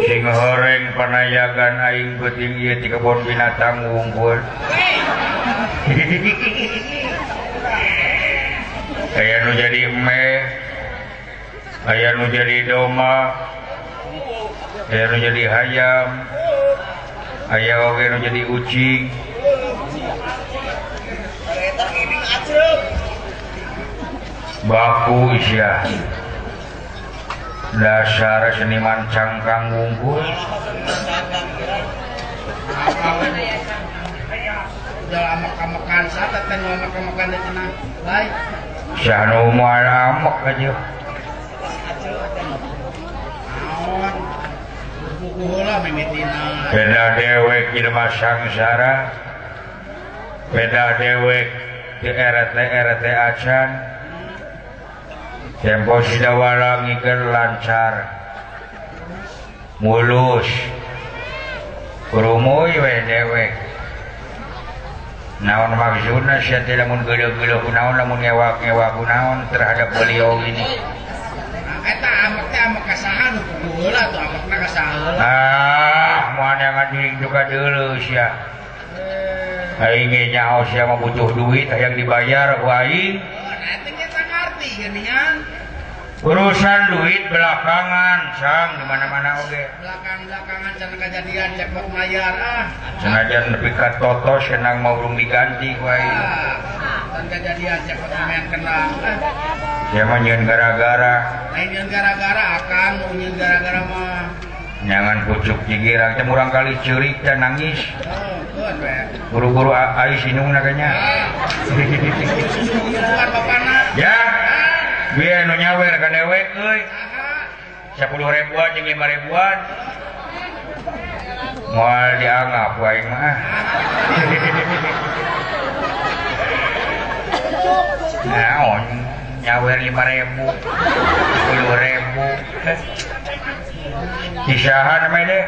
Speaker 1: sing horeng panayagan aing beuting ieu ti kebon binatang wungkul. Aya nu jadi eme, aya nu jadi domba, aya nu jadi hayam, aya oge nu jadi ucing. Baku isya dasar seniman cangkang wungkul. Syahnu moal amek aja. Beda dewek jelema sangsara, beda dewek di RT acan. Tempo sidawala ngiker lancar mulus kurumuy we dewek. Naon maksudna sia teh lamun geuleuh-geuleuh kunaon lamun ngewak-ngewak kunaon terhadap beliau ini.
Speaker 3: Eta amek teh amek ka saha nu kudu heula atuh amekna ka saha heula.
Speaker 1: Ah, moal neangan jurig juga deuleuh sia. Aing ge nyaho sia mah butuh duit hayang dibayar ku aing. Urusan duit belakangan sang di mana-mana oge.
Speaker 3: Belakang-belakangan cenah kajadian cepot mayar ah.
Speaker 1: Senajan nepi ka totos senang mau urung diganti ku aing.
Speaker 3: Tan kajadian cepot main kenang.
Speaker 1: Sia mah nyieun gara-gara.
Speaker 3: Lain nyieun gara-gara akang nu nyieun gara-gara mah.
Speaker 1: Nyangan pucuk jigirang teh murang kali ceurik teh nangis. Buru-buru ais indungna kayaknya. Ya. Biar nu nyawer ka dewek euy. 10 ribuan jeung 5 ribuan. Moal dianggap ku aing mah. Naon nyawer 5 ribu, 10 ribu. Kisahan namanya deh.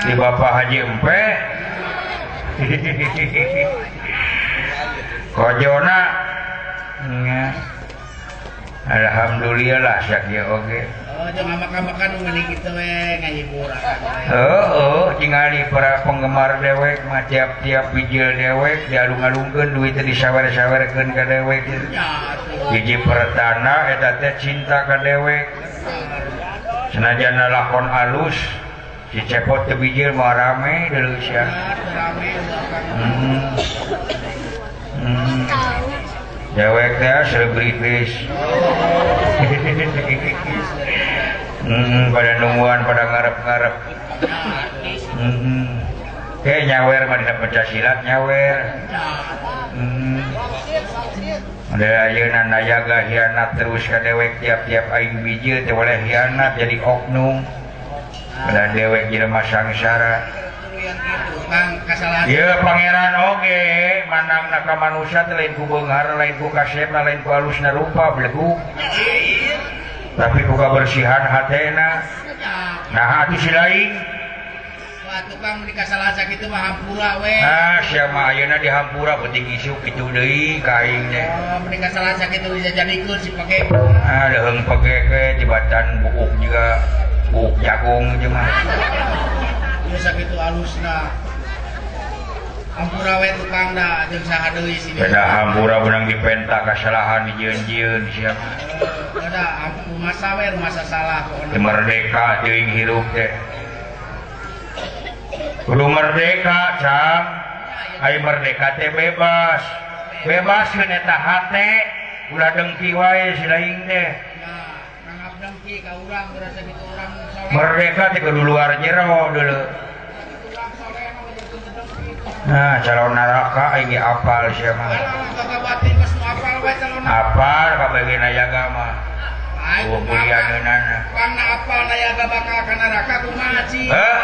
Speaker 1: Di Bapak Haji Empe. Kojona. Alhamdulillah sakieu oge.
Speaker 3: Oh, jangan makan-makan nu kitu we ngahibur.
Speaker 1: Heeh, tingali para penggemar dewek mah tiap-tiap bijil dewek dialung-alungkeun duit teh disawer-sawerkeun ka dewek. Hiji pertanda eta teh cinta ka dewek. Senajan lakon alus si cepot teu bijil mah rame deuleu sia. Dewek teh selebritis. Pada nungguan, pada ngarep-ngarep. Kayak nyawer mah dina pencak silat nyawer. Ada ayeuna nayaga hianat terus ka dewek tiap-tiap aing bijil teh boleh hianat jadi oknum. Pada dewek jelema sangsara. Ieu pangeran oge manangna ka manusia teh lain ku beunghar, lain ku kasepna, lain ku alusna rupa belegug. Tapi ku kabersihan hatena. Nah atuh si lain.
Speaker 3: Wah tukang mun dikasalahan sakitu mah hampura we.
Speaker 1: Ah sia mah ayeuna dihampura penting isuk kitu deui ka aing teh.
Speaker 3: Oh mun dikasalahan sakitu bisa jadikeun si pege.
Speaker 1: Ah leuheung pege ge jebatan buuk juga buuk jagung jeung mah.
Speaker 3: Ieu sakitu alusna. Hampura we tukang da jeung saha deui sini.
Speaker 1: Beda hampura beunang dipenta kasalahan dijieun-jieun sia.
Speaker 3: Beda masa we masa salah pokona.
Speaker 1: Merdeka teuing hirup teh. Kudu merdeka, Cang. Ai merdeka teh bebas. Bebaskeun eta hate, ulah dengki wae si lain teh.
Speaker 3: Nanggap dengki ka urang berasa kitu urang soleh.
Speaker 1: Merdeka teh kudu luar jero deuleu. Nah, calon neraka aing ge apal sia mah. Apal kabeh nayaga mah. Oh, mulianeunana.
Speaker 3: Pangna apal nayaga bakal ka neraka kumaha cing?
Speaker 1: Heh?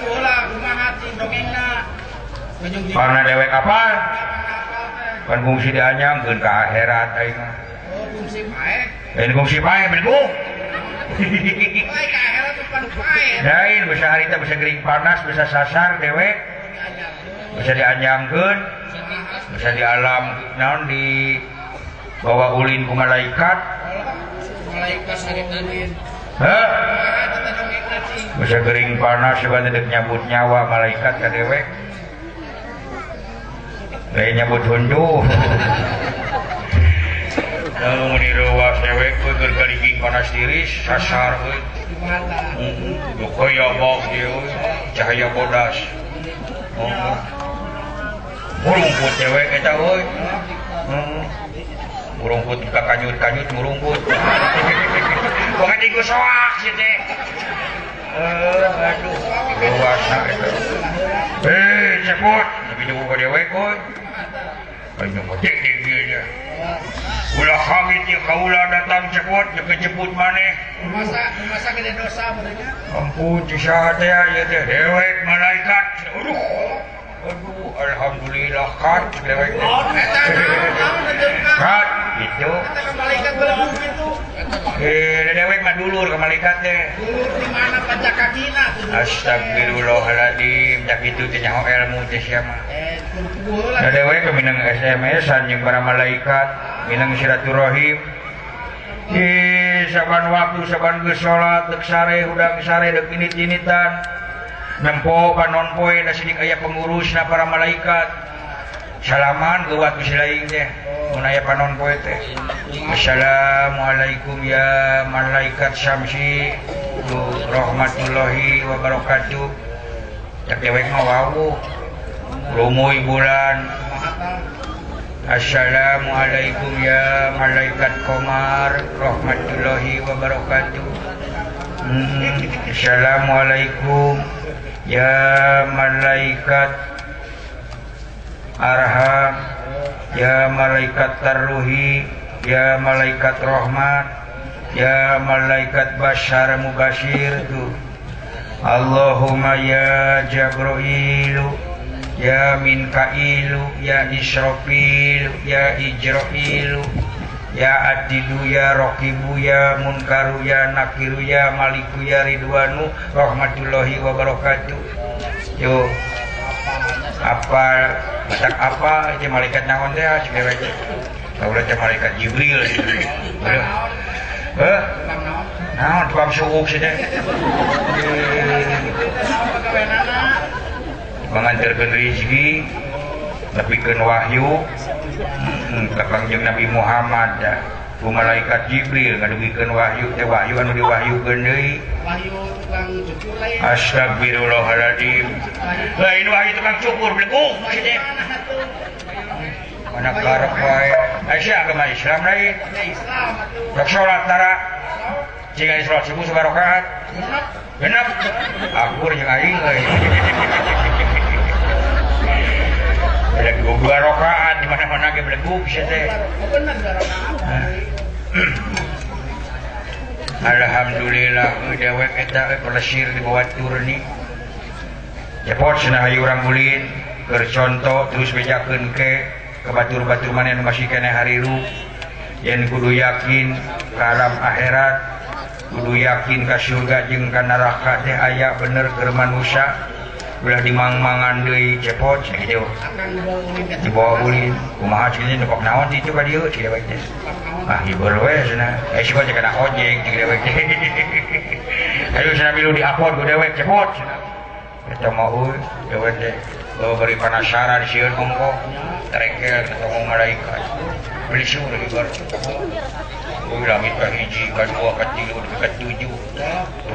Speaker 3: Bola kumaha cing dongengna?
Speaker 1: Pangna dewek apal? Pan kungsi dianyangkeun ka akhirat aing mah.
Speaker 3: Oh, kungsi paeh.
Speaker 1: Lain kungsi paeh belegug.
Speaker 3: Paeh ka akhirat pan paeh.
Speaker 1: Lain bisa harita bisa gering panas, bisa sasar dewek. Bisa dianyangkeun, bisa di alam naon di
Speaker 2: Bawa ulin ku malaikat.
Speaker 3: Malaikat ulin.
Speaker 2: Hah? Bisa gering panas sebab dek nyabut nyawa malaikat ka dewek. Lain nyabut hundu. Lamun direwas dewek we keur galiging panas tiris sasar we. Heeh. Bok ieu cahaya bodas. Heeh. Murungkut dewek eta euy. Heeh. Murungkut ka kanyut-kanyut murungkut. Bukan digo soak sih teh. Aduh, luasna eta. Cepot, tapi nunggu ka dewek euy. Ayo dik dik dia. Ulah hangit ieu kaula datang cepot, jeung jemput maneh.
Speaker 3: Masa gede dosa benernya.
Speaker 2: Ampun ti saha teh ieu teh dewek malaikat. Aduh. Aduh, alhamdulillah kan dewek teh.
Speaker 3: Eta naon
Speaker 2: Kat gitu.
Speaker 3: Eta ka malaikat belum gitu.
Speaker 2: Dewek mah dulur ka malaikat teh.
Speaker 3: Dulur di mana pajak kakina.
Speaker 2: Astagfirullahaladzim, tak kitu teh nyaho ilmu teh sia mah. Da dewek minang SMS-an jeung para malaikat, minang silaturahim. Saban waktu saban geus salat deuk sare hudang sare deuk init-initan. Nempo panon poe da sidik aya pengurusna para malaikat. Salaman geuwat ku silaing teh. Mun aya panon poe teh. Assalamualaikum ya malaikat Syamsi rahmatullahi wabarakatuh. Cak dewek mah wawuh. Rumuy bulan. Assalamualaikum ya malaikat Qamar rahmatullahi wabarakatuh. Assalamualaikum ya malaikat Arham, ya malaikat Tarruhi, ya malaikat Rahmat, ya malaikat Bashar Mubashir tuh. Allahumma ya Jabrailu, ya Minkailu, ya Israfilu, ya Ijrailu, ya Adidu, ya Rokibu, ya Munkaru, ya Nakiru, ya Maliku, ya Ridwanu rahmatullahi wabarakatuh. Yo apa batak apa itu malaikat naon teh cik dewek teh. Kaula teh malaikat Jibril. Aduh. Heh. Naon tukang suuk sih teh. Manganterkeun rezeki, nepikeun wahyu ka Kangjeng Nabi Muhammad dah. Ku malaikat Jibril ngadugikeun wahyu teh wahyu anu diwahyukeun deui.
Speaker 3: Wahyu tukang cukur lain.
Speaker 2: Astagfirullahaladzim. Lain wahyu tukang cukur beleguk sih teh. Mana karep wae. Aisyah agama Islam lain.
Speaker 3: Islam atuh.
Speaker 2: Rek salat tara. Jika salat subuh sabarakaat. Genep. Akur jeung aing euy. Beleguk dua rakaat di mana-mana ge beleguk sia teh.
Speaker 3: Bener dua rakaat.
Speaker 2: Alhamdulillah dewek eta pelesir di bawah turni. Cepot cenah hayu urang ulin keur conto terus bejakeun ke ka batur-batur maneh nu masih keneh hariru. Yen kudu yakin ka alam akhirat, kudu yakin ka surga jeung ka neraka teh aya bener keur manusia. Ulah dimang-mangan deui cepot cenah kitu. Dibawa ulin kumaha cenah nepok naon ditu ka dieu cik dewek teh. Ah hibur we cenah. Siga teh kana ojek cik dewek teh. Ayo cenah milu diupload ku dewek cepot cenah. Eta mah euy dewek teh bawa bari penasaran sieun ongkoh terengkel ketemu malaikat. Beli sur hibur. Euy langit ka hiji ka dua ka tilu ka tujuh.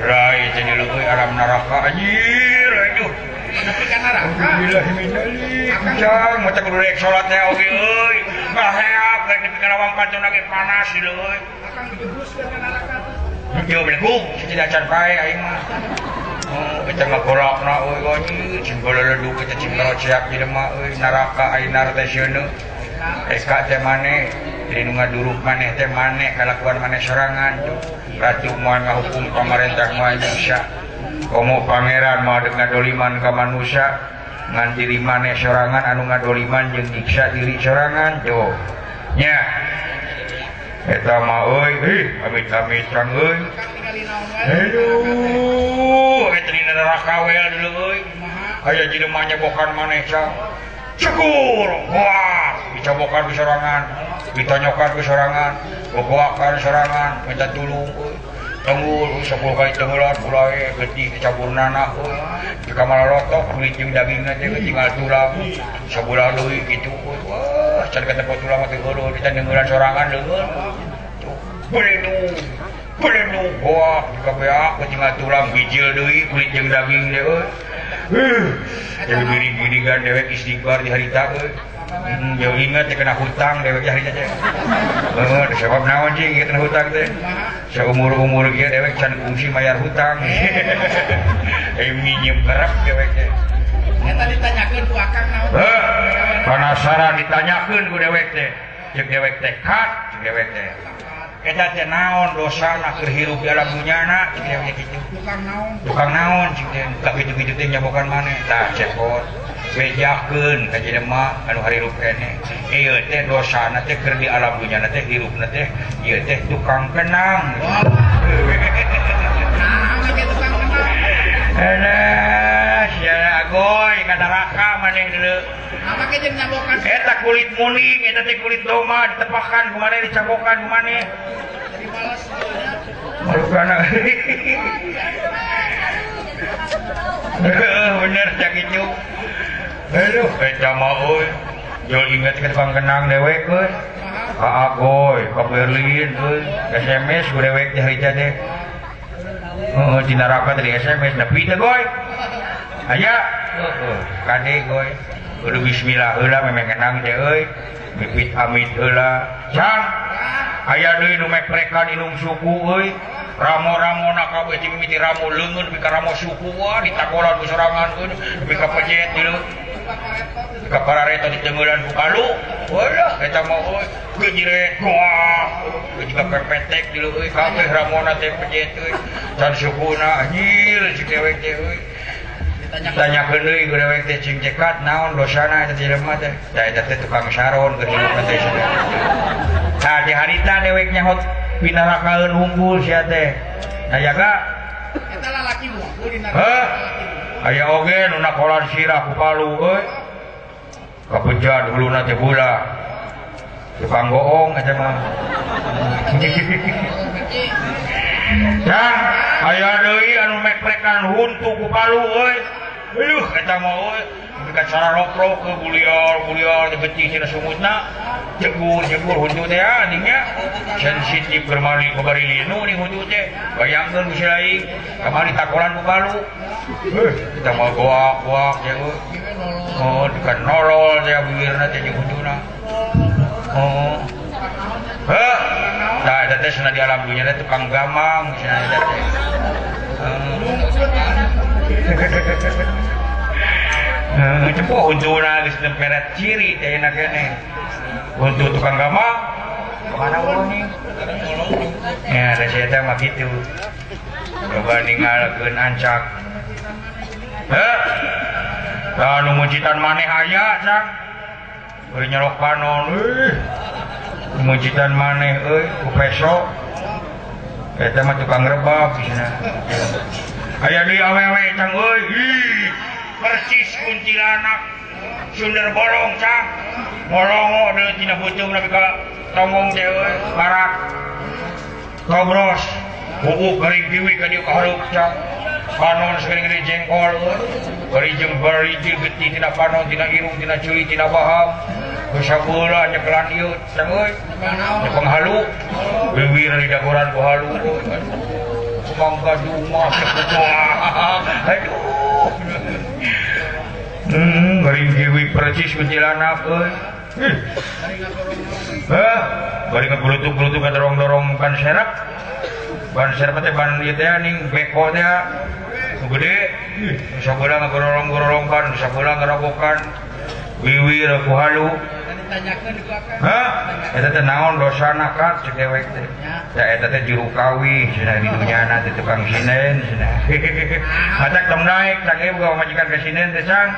Speaker 2: Rai teh di leuweung alam neraka anjir aduh.
Speaker 3: Tapi ka neraka.
Speaker 2: Alhamdulillah min dzalik. Jang mata kudu rek salat teh oge euy. Ngaheap rek nepi ka lawang pacon lagi panas di leuweung.
Speaker 3: Akang dijebuskeun ka neraka tuh.
Speaker 2: Henteu beleguk tidak can pae aing mah. Oh, eta mah golokna euy anjir, cing gololedug eta cing garoceak jelema euy neraka ainar teh sieuneu. Eka teh maneh, jadi nu ngaduruk maneh teh maneh kalakuan maneh sorangan tuh. Ratu moal ngahukum pamarentah moal bisa. Komo pangeran moal deuk ngadoliman ka manusia, ngan diri maneh sorangan anu ngadoliman jeung nyiksa diri sorangan tuh. Nya. Eta mah euy, ih amit-amit kang euy. Aduh, eta di neraka we dulu euy. Aya jelema nyebokan maneh cang. Cukur. Wah, Dicobokan ku sorangan, ditonyokan ku sorangan, gogoakan sorangan, minta tulung euy. Tenggul 10 kali tenggelan mulai getih dicampur nanah euy. Di kamar lotok kulit jeung dagingna teh tinggal tulang. Sabulan deui kitu euy. Wah, can katempo tulang mah teh heureun ditenggelan sorangan leungeun. Belendung. Belendung goak dikabeak tinggal tulang bijil deui kulit jeung daging teh euy. Jadi gini-ginigan dewek istighfar di harita euy. Jauh ingat kena hutang dewek harita teh. Heeh, sebab naon cing kena hutang teh. Saumur-umur kieu dewek can kungsi mayar hutang. Minjem kerep dewek teh.
Speaker 3: Eta ditanyakeun ku akang naon?
Speaker 2: Heuh, penasaran ditanyakeun ku dewek teh. Ceuk dewek teh kat, ceuk dewek teh. Eta teh naon dosana keur hirup di alam dunyana cik dewek kitu.
Speaker 3: Tukang naon?
Speaker 2: Tukang naon cik teh ka kitu-kitu teh nyabokan maneh. Tah cepot. Bejakeun ka jelema anu harirup keneh. Ieu teh dosana teh keur di alam dunyana teh hirupna teh ieu teh tukang kenang.
Speaker 3: Naon ge tukang kenang?
Speaker 2: Alah, sia agoy ka neraka maneh deuleu.
Speaker 3: Apa ge jeung nyabokan?
Speaker 2: Eta kulit muning, eta teh kulit domba ditepakan ku maneh dicabokan ku maneh.
Speaker 3: Jadi males
Speaker 2: Malukana. Bener cak itu. Aduh, eta mah euy. Jol inget ke tukang kenang dewek euy. Ka Agoy, ka Berlin euy. SMS ku dewek teh harita teh. Heeh, di neraka teh di SMS nepi teh goy. Aya, heeh, kade goy. Kudu bismillah heula memeh kenang teh euy. Mipit amit heula. Cang. Aya deui nu mekrekan inung suku euy. Ramo-ramona kabeh ti mimiti ramo leungeun nepi ka ramo suku wah ditakolan ku sorangan euy nepi ka pejet deuleu. Ka parareta ditengeulan ku palu. Walah eta mah euy geujret goak. Geus ka pepetek deuleu euy kabeh ramona teh pejet euy. Can sukuna anjir cik dewek teh euy. Ditanyakeun deui ku dewek teh cing cekat naon dosana eta jelema teh. Da eta teh tukang saron keur hirup teh cenah. Tah di harita dewek nyahot pinarakaeun unggul sia teh. Nah jaga
Speaker 3: eta lalaki unggul di neraka.
Speaker 2: Heuh. Aya oge nu nakolan sirah ku palu euy. Kapejan huluna teh bola. Tukang goong eta mah. Cang, aya deui anu mekrekan huntu ku palu euy. Aduh eta mah euy. Nepi ka sararoprok ke bulial-bulial teh getih tina sungutna. Jegur-jegur huntu teh aningnya. Sensitif keur mali babari linu ning huntu teh. Bayangkeun ku si lain, kamari takolan ku palu. Eta mah goak-goak teh euy. Oh, dekat nolol teh bibirna teh jeung huntuna. Oh. Heuh. Tah eta teh cenah di alam dunya teh tukang gamang cenah eta teh. Cepoh huntuna geus nemperet ciri teh enak keneh. Huntu tukang gamang kemana eueuh? Ya, da sia teh mah kitu. Coba ninggalkeun ancak. Heuh. Tah nu muncitan maneh aya cang. Beuh nyelok panon euy. Muncitan maneh euy ku peso. Eta mah tukang rebab cenah. Aya deui awewe cang euy. Ih, persis kuntilanak sunder bolong cang. Molongo deui tina beuteung nepi ka tonggong teh euy, barak. Tobros, buuk garing piwi ka dieu ka hareup cang. Panon sagede-gede jengkol euy. Bari jeung bari getih tina panon, tina irung, tina ceuli, tina baham. Geus sabeula nyekelan ieu cang euy. Nyepeng halu. Bibir di dagoran ku halu euy. Mangga dumah sekuah. Aduh. Garing kiwi percis kuntilanak euy. Heh, bari ngagulutuk-gulutuk ngadorong-dorong ban serep. Ban serep teh ban ieu teh ning beko teh nu gede. Sabeula ngagorong-gorong ban, sabeula ngarobokan. Wiwir ku halu. Hah? Eta teh naon dosana kat cek dewek teh. Ya eta teh juru kawi cenah di dunyana teh tukang sinen cenah. Matak tong naik cang ieu boga pamajikan ka sinen teh cang.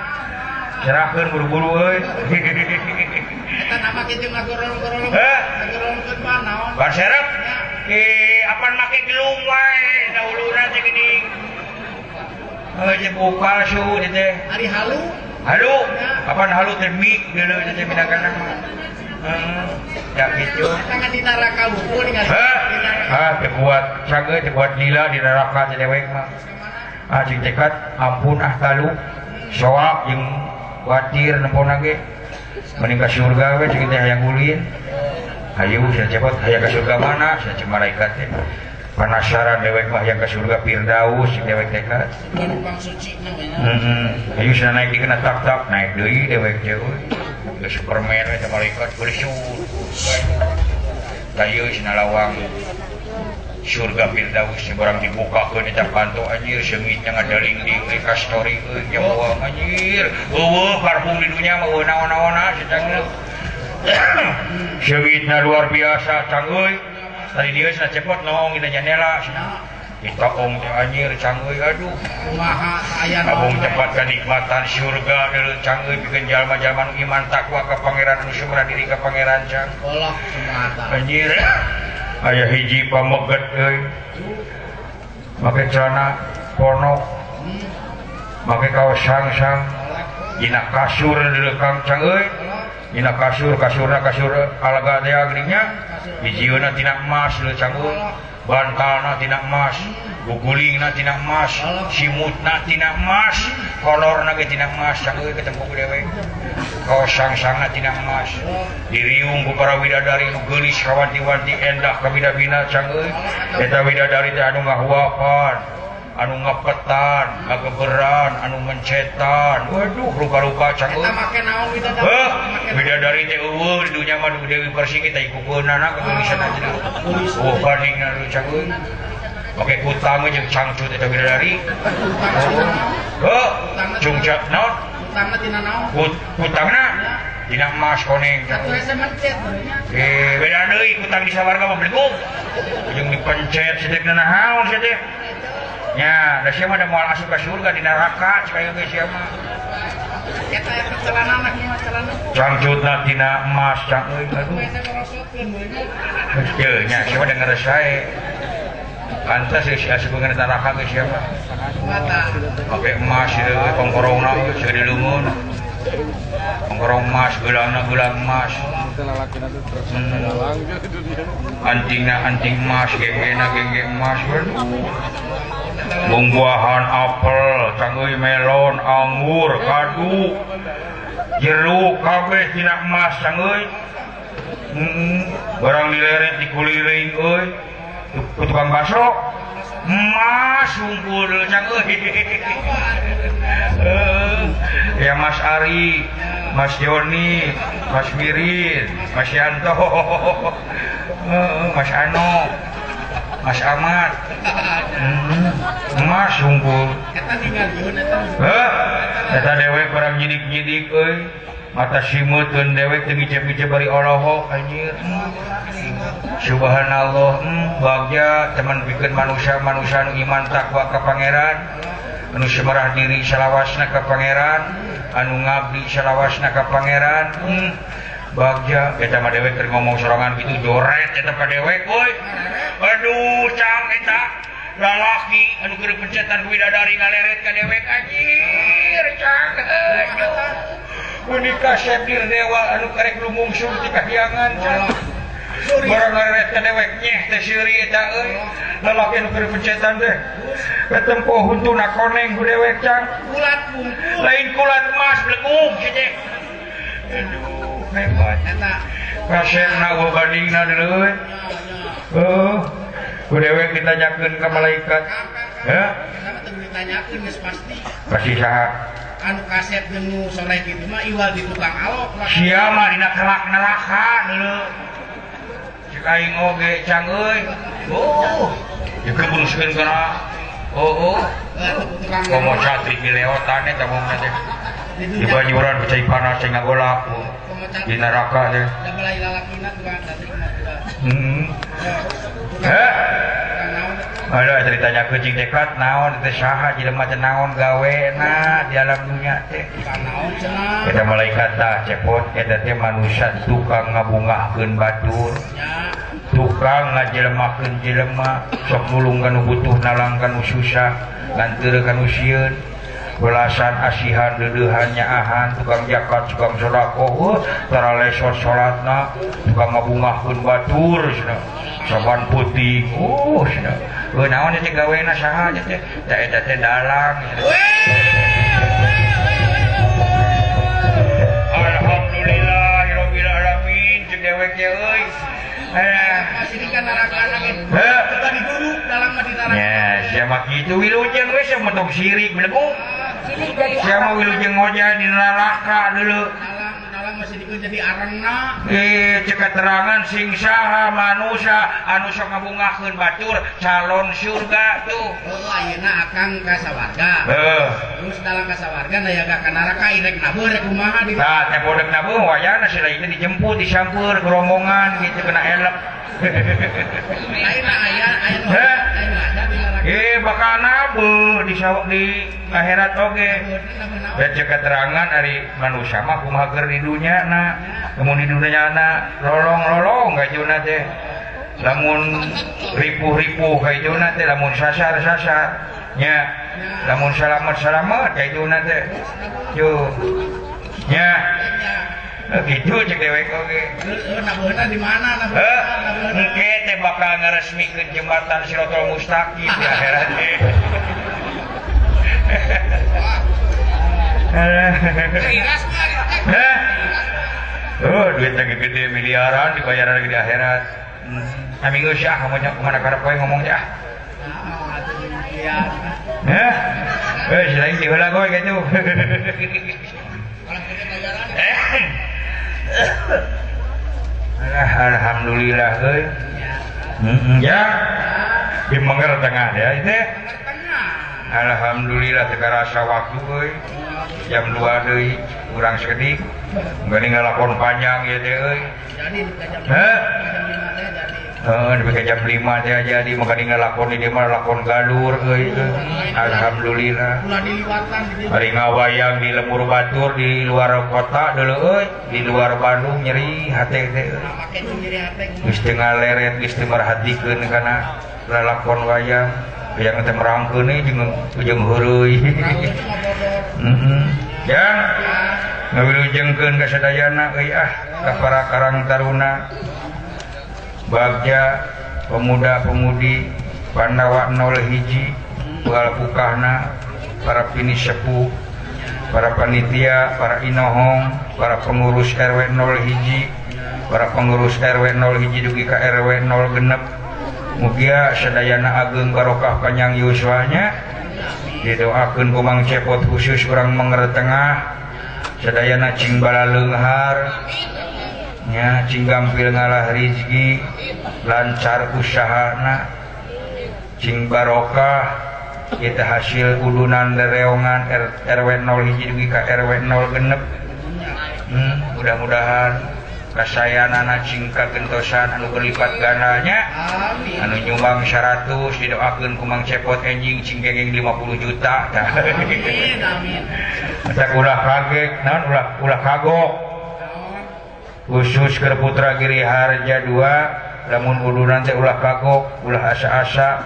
Speaker 2: Serahkeun buru-buru euy.
Speaker 3: Eta nama kitu ngagorong-gorong.
Speaker 2: Heh?
Speaker 3: Ngagorongkeun mah naon?
Speaker 2: Ban serep. Eh, apan make gelung wae dahuluna teh geuning. Heuh jeung palsu teh.
Speaker 3: Ari halu.
Speaker 2: Halu, apaan halu teh mie deuleu teh minangkana mah. Ya gitu.
Speaker 3: Tangan di neraka buku ningali.
Speaker 2: Hah, teu kuat cang euy, teu kuat lila di neraka teh dewek mah. Ah cing tekad ampun ah talu. Soak jeung kuatir nempona ge. Mending ka surga we cing teh hayang ulin. Hayu sia cepot hayang ka surga mana sia cing malaikat teh. Penasaran dewek mah yang ke surga Firdaus cing dewek teh ka.
Speaker 3: Numpang suci na we.
Speaker 2: Heeh. Hayu sia naik dikeuna tak-tak naik deui dewek teh euy. Geus Superman we teh malaikat bersur. Hayu sia lawang surga Firdaus barang dibukakeun eta panto anjir seungitna ngadaling-ding euy kastori euy nyawa anjir. Eueuh parfum di dunya mah eueuh naon-naonna sia cang. Seungitna luar biasa cang euy. Tadi dia cenah cepot noong dina jandela cenah. Ditoong teh anjir cang euy aduh.
Speaker 3: Kumaha aya
Speaker 2: naon. Abung tempat kenikmatan surga deuleu cang euy pikeun jalma-jalma nu iman takwa ka pangeran nu sumra diri ka pangeran cang.
Speaker 3: Allah subhanahu.
Speaker 2: Anjir. Aya hiji pameget euy. Make celana ponok. Make kaos sangsang. Dina kasur deuleu kang cang euy. Dina kasur kasurna kasur alaga teh geuning nya. Bijieuna tina emas leuh cang euy. Bantalna tina emas, gugulingna tina emas, simutna tina emas, kolorna ge tina emas cang euy ketemu ku dewek. Kaos sangsangna tina emas. Diriung ku para widadari nu geulis kawanti-wanti endah kabina-bina cang euy. Eta widadari teh anu ngahuapan, anu ngepetan, ngageberan, anu mencetan. Waduh rupa-rupa cang euy.
Speaker 3: Eta make naon widadari?
Speaker 2: Heuh, widadari teh eueuh di dunya mah Dewi Persik teh ikukeunana kageulisan aja. Eueuh bandingna deui cang euy. Make kutang jeung cangcut eta widadari. Heuh, cungcat naon?
Speaker 3: Kutangna tina naon?
Speaker 2: Kutangna tina emas koneng.
Speaker 3: Atuh hese mencet.
Speaker 2: Eh, beda deui kutang di sawarga mah blegug. Jeung dipencet sedekna naon sia teh? Nya, da sia mah da moal asup ka surga di neraka cek ayeuna ge sia mah.
Speaker 3: Eta eta celanana kieu mah celana.
Speaker 2: Cangcutna tina emas cang euy aduh. Heuh nya sia mah da ngeresae. Pantes geus asup ka neraka ge sia mah. Make emas ieu kongkorongna geus di leungeun. Kongkorong emas, geulangna geulang emas. Antingna anting emas, genggena gengge emas. Buah-buahan apel, cangeuy melon, anggur, kadu, jeruk kabeh tina emas cangeuy. Barang dileret dikuliring euy. Ku tukang bakso emas unggul cangeuy. Ya Mas Ari, Mas Yoni, Mas Mirin, Mas Yanto, Mas Ano, Mas Ahmad. Emas unggul.
Speaker 3: Eta ningalieun eta.
Speaker 2: Heuh, eta dewek barang nyidik-nyidik euy. Mata simeuteun dewek teu ngicep-ngicep bari olohok anjir. Subhanallah, bagja teman pikeun manusia-manusia nu iman takwa ka pangeran, anu semerah diri salawasna ka pangeran, anu ngabdi salawasna ka pangeran. Bagja eta mah dewek keur ngomong sorangan kitu joret eta ka dewek euy. Aduh cang eta lalaki anu keur pencetan widadari ngaleret ka dewek anjir cang. Aduh. Menikah sepir dewa anu karek lumungsur ti kahyangan cang. Barang ngaleret ka dewek nyeh teh seuri eta euy. Lalaki anu keur pencetan teh katempo huntuna koneng ku dewek cang.
Speaker 3: Kulat bungkul.
Speaker 2: Lain kulat emas blegug si teh. Aduh hebat. Kasepna eueuh bandingna deuleu. Heuh. Ku dewek ditanyakeun ka malaikat. Heuh.
Speaker 3: Eta teu ditanyakeun geus pasti.
Speaker 2: Pasti saha?
Speaker 3: Anu kasep jeung nu soleh kitu mah iwal di tukang alok.
Speaker 2: Sia mah dina kelak neraka deuleu. Cek aing oge cang euy. Oh. Dikebruskeun kana. Oh, oh. Komo catrik dileotan eta mah teh. Di banyuran cai panas cai ngagolak di neraka teh.
Speaker 3: Da balai lalakina tukang catrik mah.
Speaker 2: Heh. Aduh ceritanya kucing teklat naon teh saha jelema teh naon gawena di alam dunia teh. Eta malaikat tah cepot eta teh manusia tukang ngabungahkeun batur. Tukang ngajelemakeun jelema sok nulung ka nu butuh nalang ka nu susah nganteur ka nu sieun. Belasan asihan deudeuhan nyaahan tukang zakat tukang sedekah tara lesot salatna tukang ngabungahkeun batur cenah saban peuting cenah heuh naon teh gawena saha teh tah eta teh dalang. Alhamdulillahirabbil alamin jeung dewek ge euy.
Speaker 3: Masih kan neraka nangis. Kita diburu dalam mah di neraka.
Speaker 2: Ya, sia mah kitu wilujeng we sia mah tong sirik belegu. Sia mah wilujeng ngoja di neraka dulu.
Speaker 3: Dalam masih dikeun jadi arengna.
Speaker 2: Cek keterangan sing saha manusia anu sok ngabungahkeun batur calon surga tuh.
Speaker 3: Heuh ayeuna akang ka sawarga.
Speaker 2: Heuh.
Speaker 3: Terus dalam ka sawarga aya ka neraka irek nabeuh rek kumaha di.
Speaker 2: Tah teh bodeg nabeuh wayana si lain dijemput disampeur gerombongan gitu kena elep.
Speaker 3: Ayeuna aya aya nu ada di neraka.
Speaker 2: Bakal nabeuh di di akhirat oge. Da cek keterangan ari manusia mah kumaha keur di dunya na. Lamun di dunya na lolong-lolong kajuna teh. Lamun ripuh-ripuh kajuna teh, lamun sasar-sasar nya. Lamun salamet-salamet kajuna teh. Yo. Nya. Gitu cek dewek oge.
Speaker 3: Heuh nabeuhna di mana nabeuhna?
Speaker 2: Heuh, engke teh bakal ngaresmikeun jembatan Siratal Mustaqim di akhirat teh. Oh, duit lagi gede miliaran dibayar lagi di akhirat. Kami geus ah ngomongnya kumaha karep we ngomong teh ah. Heh. Eh, selain di heula goy kitu. Alhamdulillah euy. Ya. Di Mengger Tengah ya itu. Alhamdulillah teu karasa waktu euy. Jam 2 deui urang sakedik. Geuning ngalakon panjang ieu teh euy.
Speaker 3: Jadi jam 5 teh jadi.
Speaker 2: Heeh, nepi ka jam 5 teh jadi maka ngalakon di dieu mah lakon galur euy. Alhamdulillah.
Speaker 3: Ulah diliwatan di dieu.
Speaker 2: Ari ngawayang di lembur batur di luar kota deuleu euy, di luar Bandung nyeri hate teh euy.
Speaker 3: Make nyeri hate.
Speaker 2: Geus teu ngaleret, geus teu merhatikeun kana lalakon wayang. Yang teh merangkeun jeung ujung heureuy. Heeh. Ya. Ngawilujengkeun ka sadayana euy ah ka para karang taruna. Bagja pemuda-pemudi Pandawa 01 Bual Pukahna, para pini sepuh, para panitia, para inohong, para pengurus RW 01, para pengurus RW 01 dugi ka RW 0 genep. Mugia sadayana ageng barokah panjang yuswanya. Didoakeun ku Mang Cepot khusus urang Mengger Tengah. Sadayana cing balaleunghar. Nya cing gampil ngalah rizki, lancar usahana, cing barokah kita hasil udunan dereongan RW 01 dugi ka RW 0 genep. Mudah-mudahan kasayanana cing kagentosan anu berlipat gandanya. Anu nyumbang 100 didoakeun ku Mang Cepot enjing cing gengeng 50 juta.
Speaker 3: Amin amin.
Speaker 2: Matak ulah kaget naon ulah kagok. Khusus ke Putra Giri Harja 2 lamun udunan teh ulah kagok, ulah asa-asa,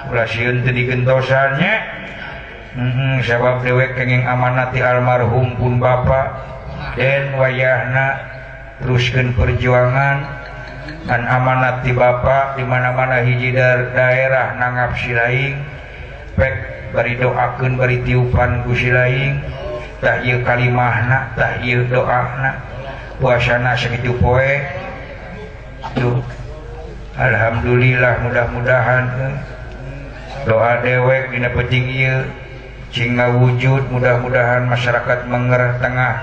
Speaker 2: ulah sieun teu digentosan nya. Sabab dewek kenging amanat ti almarhum pun bapa den wayahna teruskeun perjuangan dan amanat ti bapa di mana-mana hiji daerah nanggap silaing pek bari doakeun bari tiupan ku silaing tah ieu kalimahna tah ieu doana puasana sakitu poe tuh. Alhamdulillah mudah-mudahan doa dewek dina penting ieu cing ngawujud mudah-mudahan masyarakat Mengger Tengah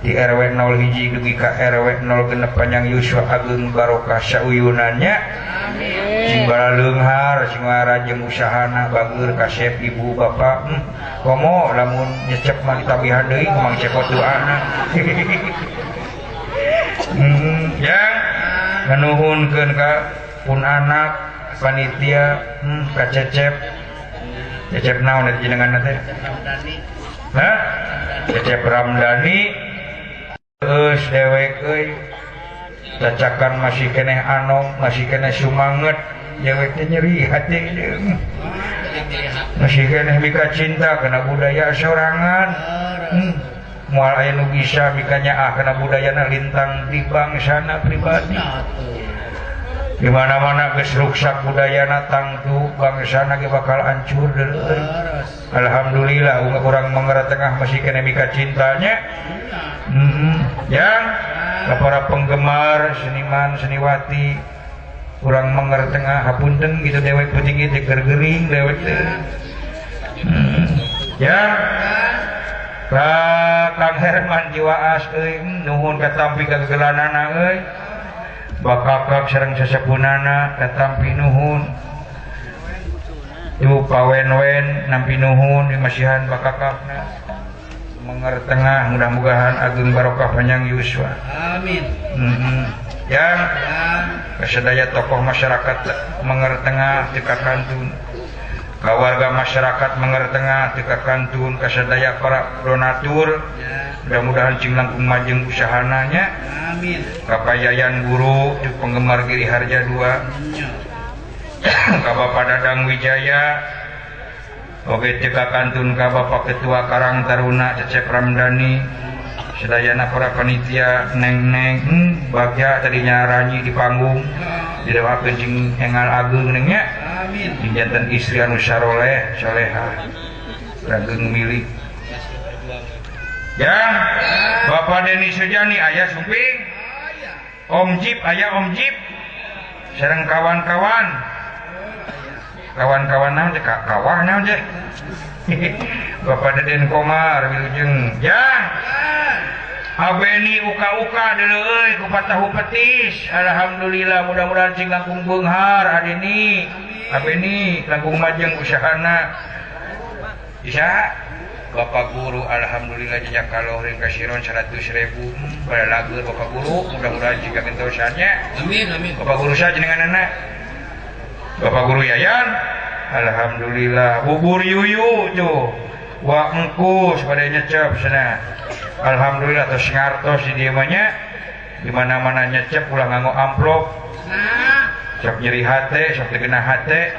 Speaker 2: di RW 01 dugi ka RW 0 genep panjang yuswa ageng barokah sauyunannya.
Speaker 3: Amin.
Speaker 2: Cing balaleunghar cing marajeng usahana bageur kasep ibu bapak. Komo lamun nyecep mah ditabihan deui ku Mang Cepot doana. Ya nganuhunkeun ka pun anak panitia ka Cecep. Cecep naon eta jenenganna teh? Hah? Cecep Ramdhani. Geus dewek euy. Cacakan masih keneh anom, masih keneh sumanget. Dewek teh nyeri hati deung. Masih keneh mika cinta kana budaya sorangan. Moal aya nu bisa mikanya ah kana budayana lintang di bangsana pribadi. Di mana-mana geus ruksak budayana tangtu bangsana ge bakal hancur deui. Alhamdulillah urang Manggarai Tengah masih keneh mika cintanya. Ya, para penggemar seniman seniwati urang Manggarai Tengah hapunten gitu dewek penting teh gergering dewek teh. Ya. Ka Kang Herman Jiwaas euy nuhun katampi kagegelanana euy. Bakakak sareng sesepunana katampi nuhun. Ibu pawen-wen nampi nuhun di masihan bakakakna. Manggarai Tengah mudah-mudahan ageng barokah panjang yuswa.
Speaker 3: Amin.
Speaker 2: Ya, kasadaya tokoh masyarakat Manggarai Tengah teu kakantun. Ka warga masyarakat Manggarai Tengah teu kakantun, kasadaya para donatur. Mudah-mudahan cing langkung majeng usahana nya.
Speaker 3: Amin.
Speaker 2: Ka Payayan Guru jeung penggemar Giri Harja 2. Ka Bapak Dadang Wijaya. Oge teu kakantun ka Bapak Ketua Karang Taruna Cecep Ramdhani. Sadayana para panitia neng-neng bagja tadinya ranyi di panggung didoakeun cing engal ageung neng nya.
Speaker 3: Amin.
Speaker 2: Janten istri anu saroleh soleha rageng milik. Ya, Bapak Deni Sujani aya sumping. Om Jip aya Om Jip. Sareng kawan-kawan. Kawan-kawan naon teh kawah naon teh. Bapak Deden Komar wilujeng. Ya. Abeni uka-uka deuleu euy ku patahu petis. Alhamdulillah mudah-mudahan cing langkung beunghar adeni. Abeni langkung majeng usahana. Bisa Bapak Guru alhamdulillah jejak kaloring kasiron 100.000 pada lagu Bapak Guru mudah-mudahan jika gentosannya.
Speaker 3: Amin amin.
Speaker 2: Bapak Guru saja dengan anak Bapak Guru Yayan alhamdulillah bubur yuyu tuh wa engkus pada nyecep sana. Alhamdulillah terus ngartos di dieu mah nya di mana-mana nyecep ulah nganggo amplop. Sok nyeri hate, sok teu kena hate.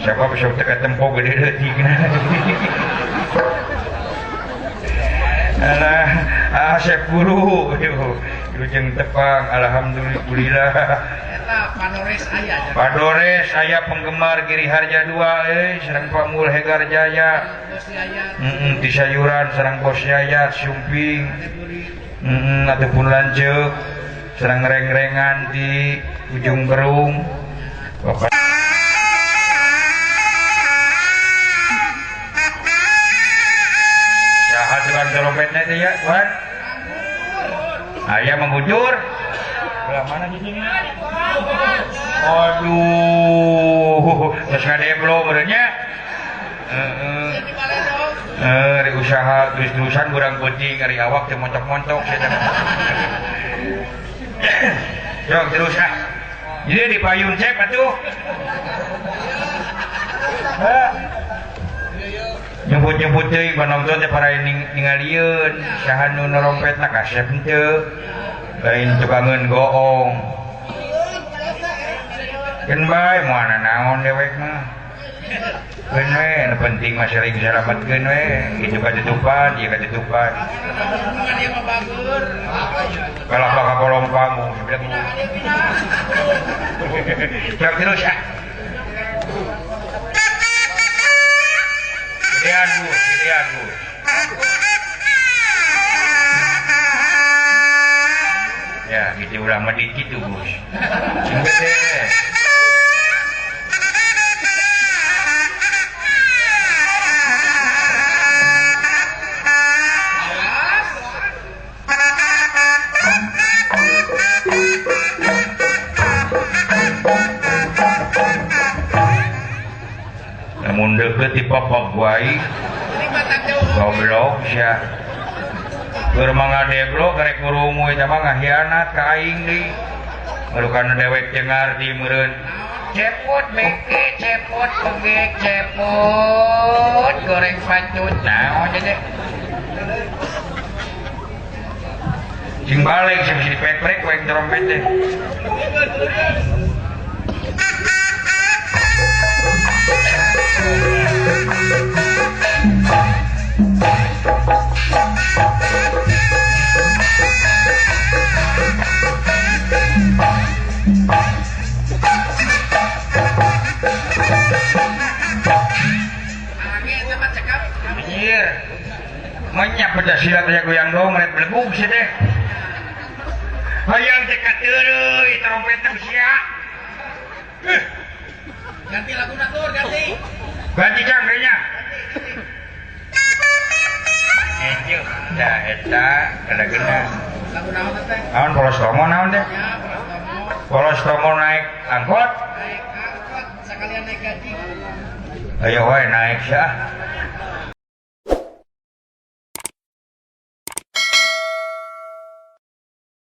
Speaker 2: Siapa sok teu katempo gede leutikna. Alah, Asep Guru, wilujeng tepang, alhamdulillah.
Speaker 3: Eta Padores aya.
Speaker 2: Padores aya penggemar Giri Harja 2 euy, sareng Pak Mul Hegar Jaya. Heeh, di sayuran sareng Bos Yayat Sumping. Heeh, ataupun lanceuk sareng reng-rengan di Ujung Berung. Bapak trompetnya itu ya, Tuhan. Ayah menggujur. Belah mana di sini? Aduh, terus ngadeblo berenya. Heeh, usaha terus-terusan kurang penting ari awak teh montok-montok saya. Sok terus ah. Jadi di payun cep atuh. Hah. Nyebut-nyebut deui penonton teh para ningalieun saha nu norompetna kasep henteu lain tukangeun goong keun bae moal naon dewek mah keun we nu penting mah sering salametkeun we kitu katutupan ieu katutupan kalah bakal kolong panggung siap terus ah. Gedean Gus, gedean Gus. Ya, gitu ulah medit gitu Gus. Sing gede. Namun deket di popok wae. Goblok sia. Keur mangadeblok rek ngurungu eta mah ngahianat ka aing deui. Baru kana dewek teu ngarti meureun. Cepot beke, cepot bengek, cepot goreng pacut. Naon jadi? Cing balik sing dipek-prek we trompet teh. Menyap pecah silat aya goyang dong rek belegug sia teh. Hayang teh kateureuy trompet teh sia.
Speaker 3: Ganti lagu natur, ganti.
Speaker 2: Ganti cang kayaknya. Ejuh, dah eta laguna.
Speaker 3: Lagu naon teh?
Speaker 2: Naon polos tomo naon teh?
Speaker 3: Ya, polos tomo.
Speaker 2: Polos tomo naik angkot.
Speaker 3: Naik angkot, sekalian naik gaji.
Speaker 2: Ayo wae naik sia.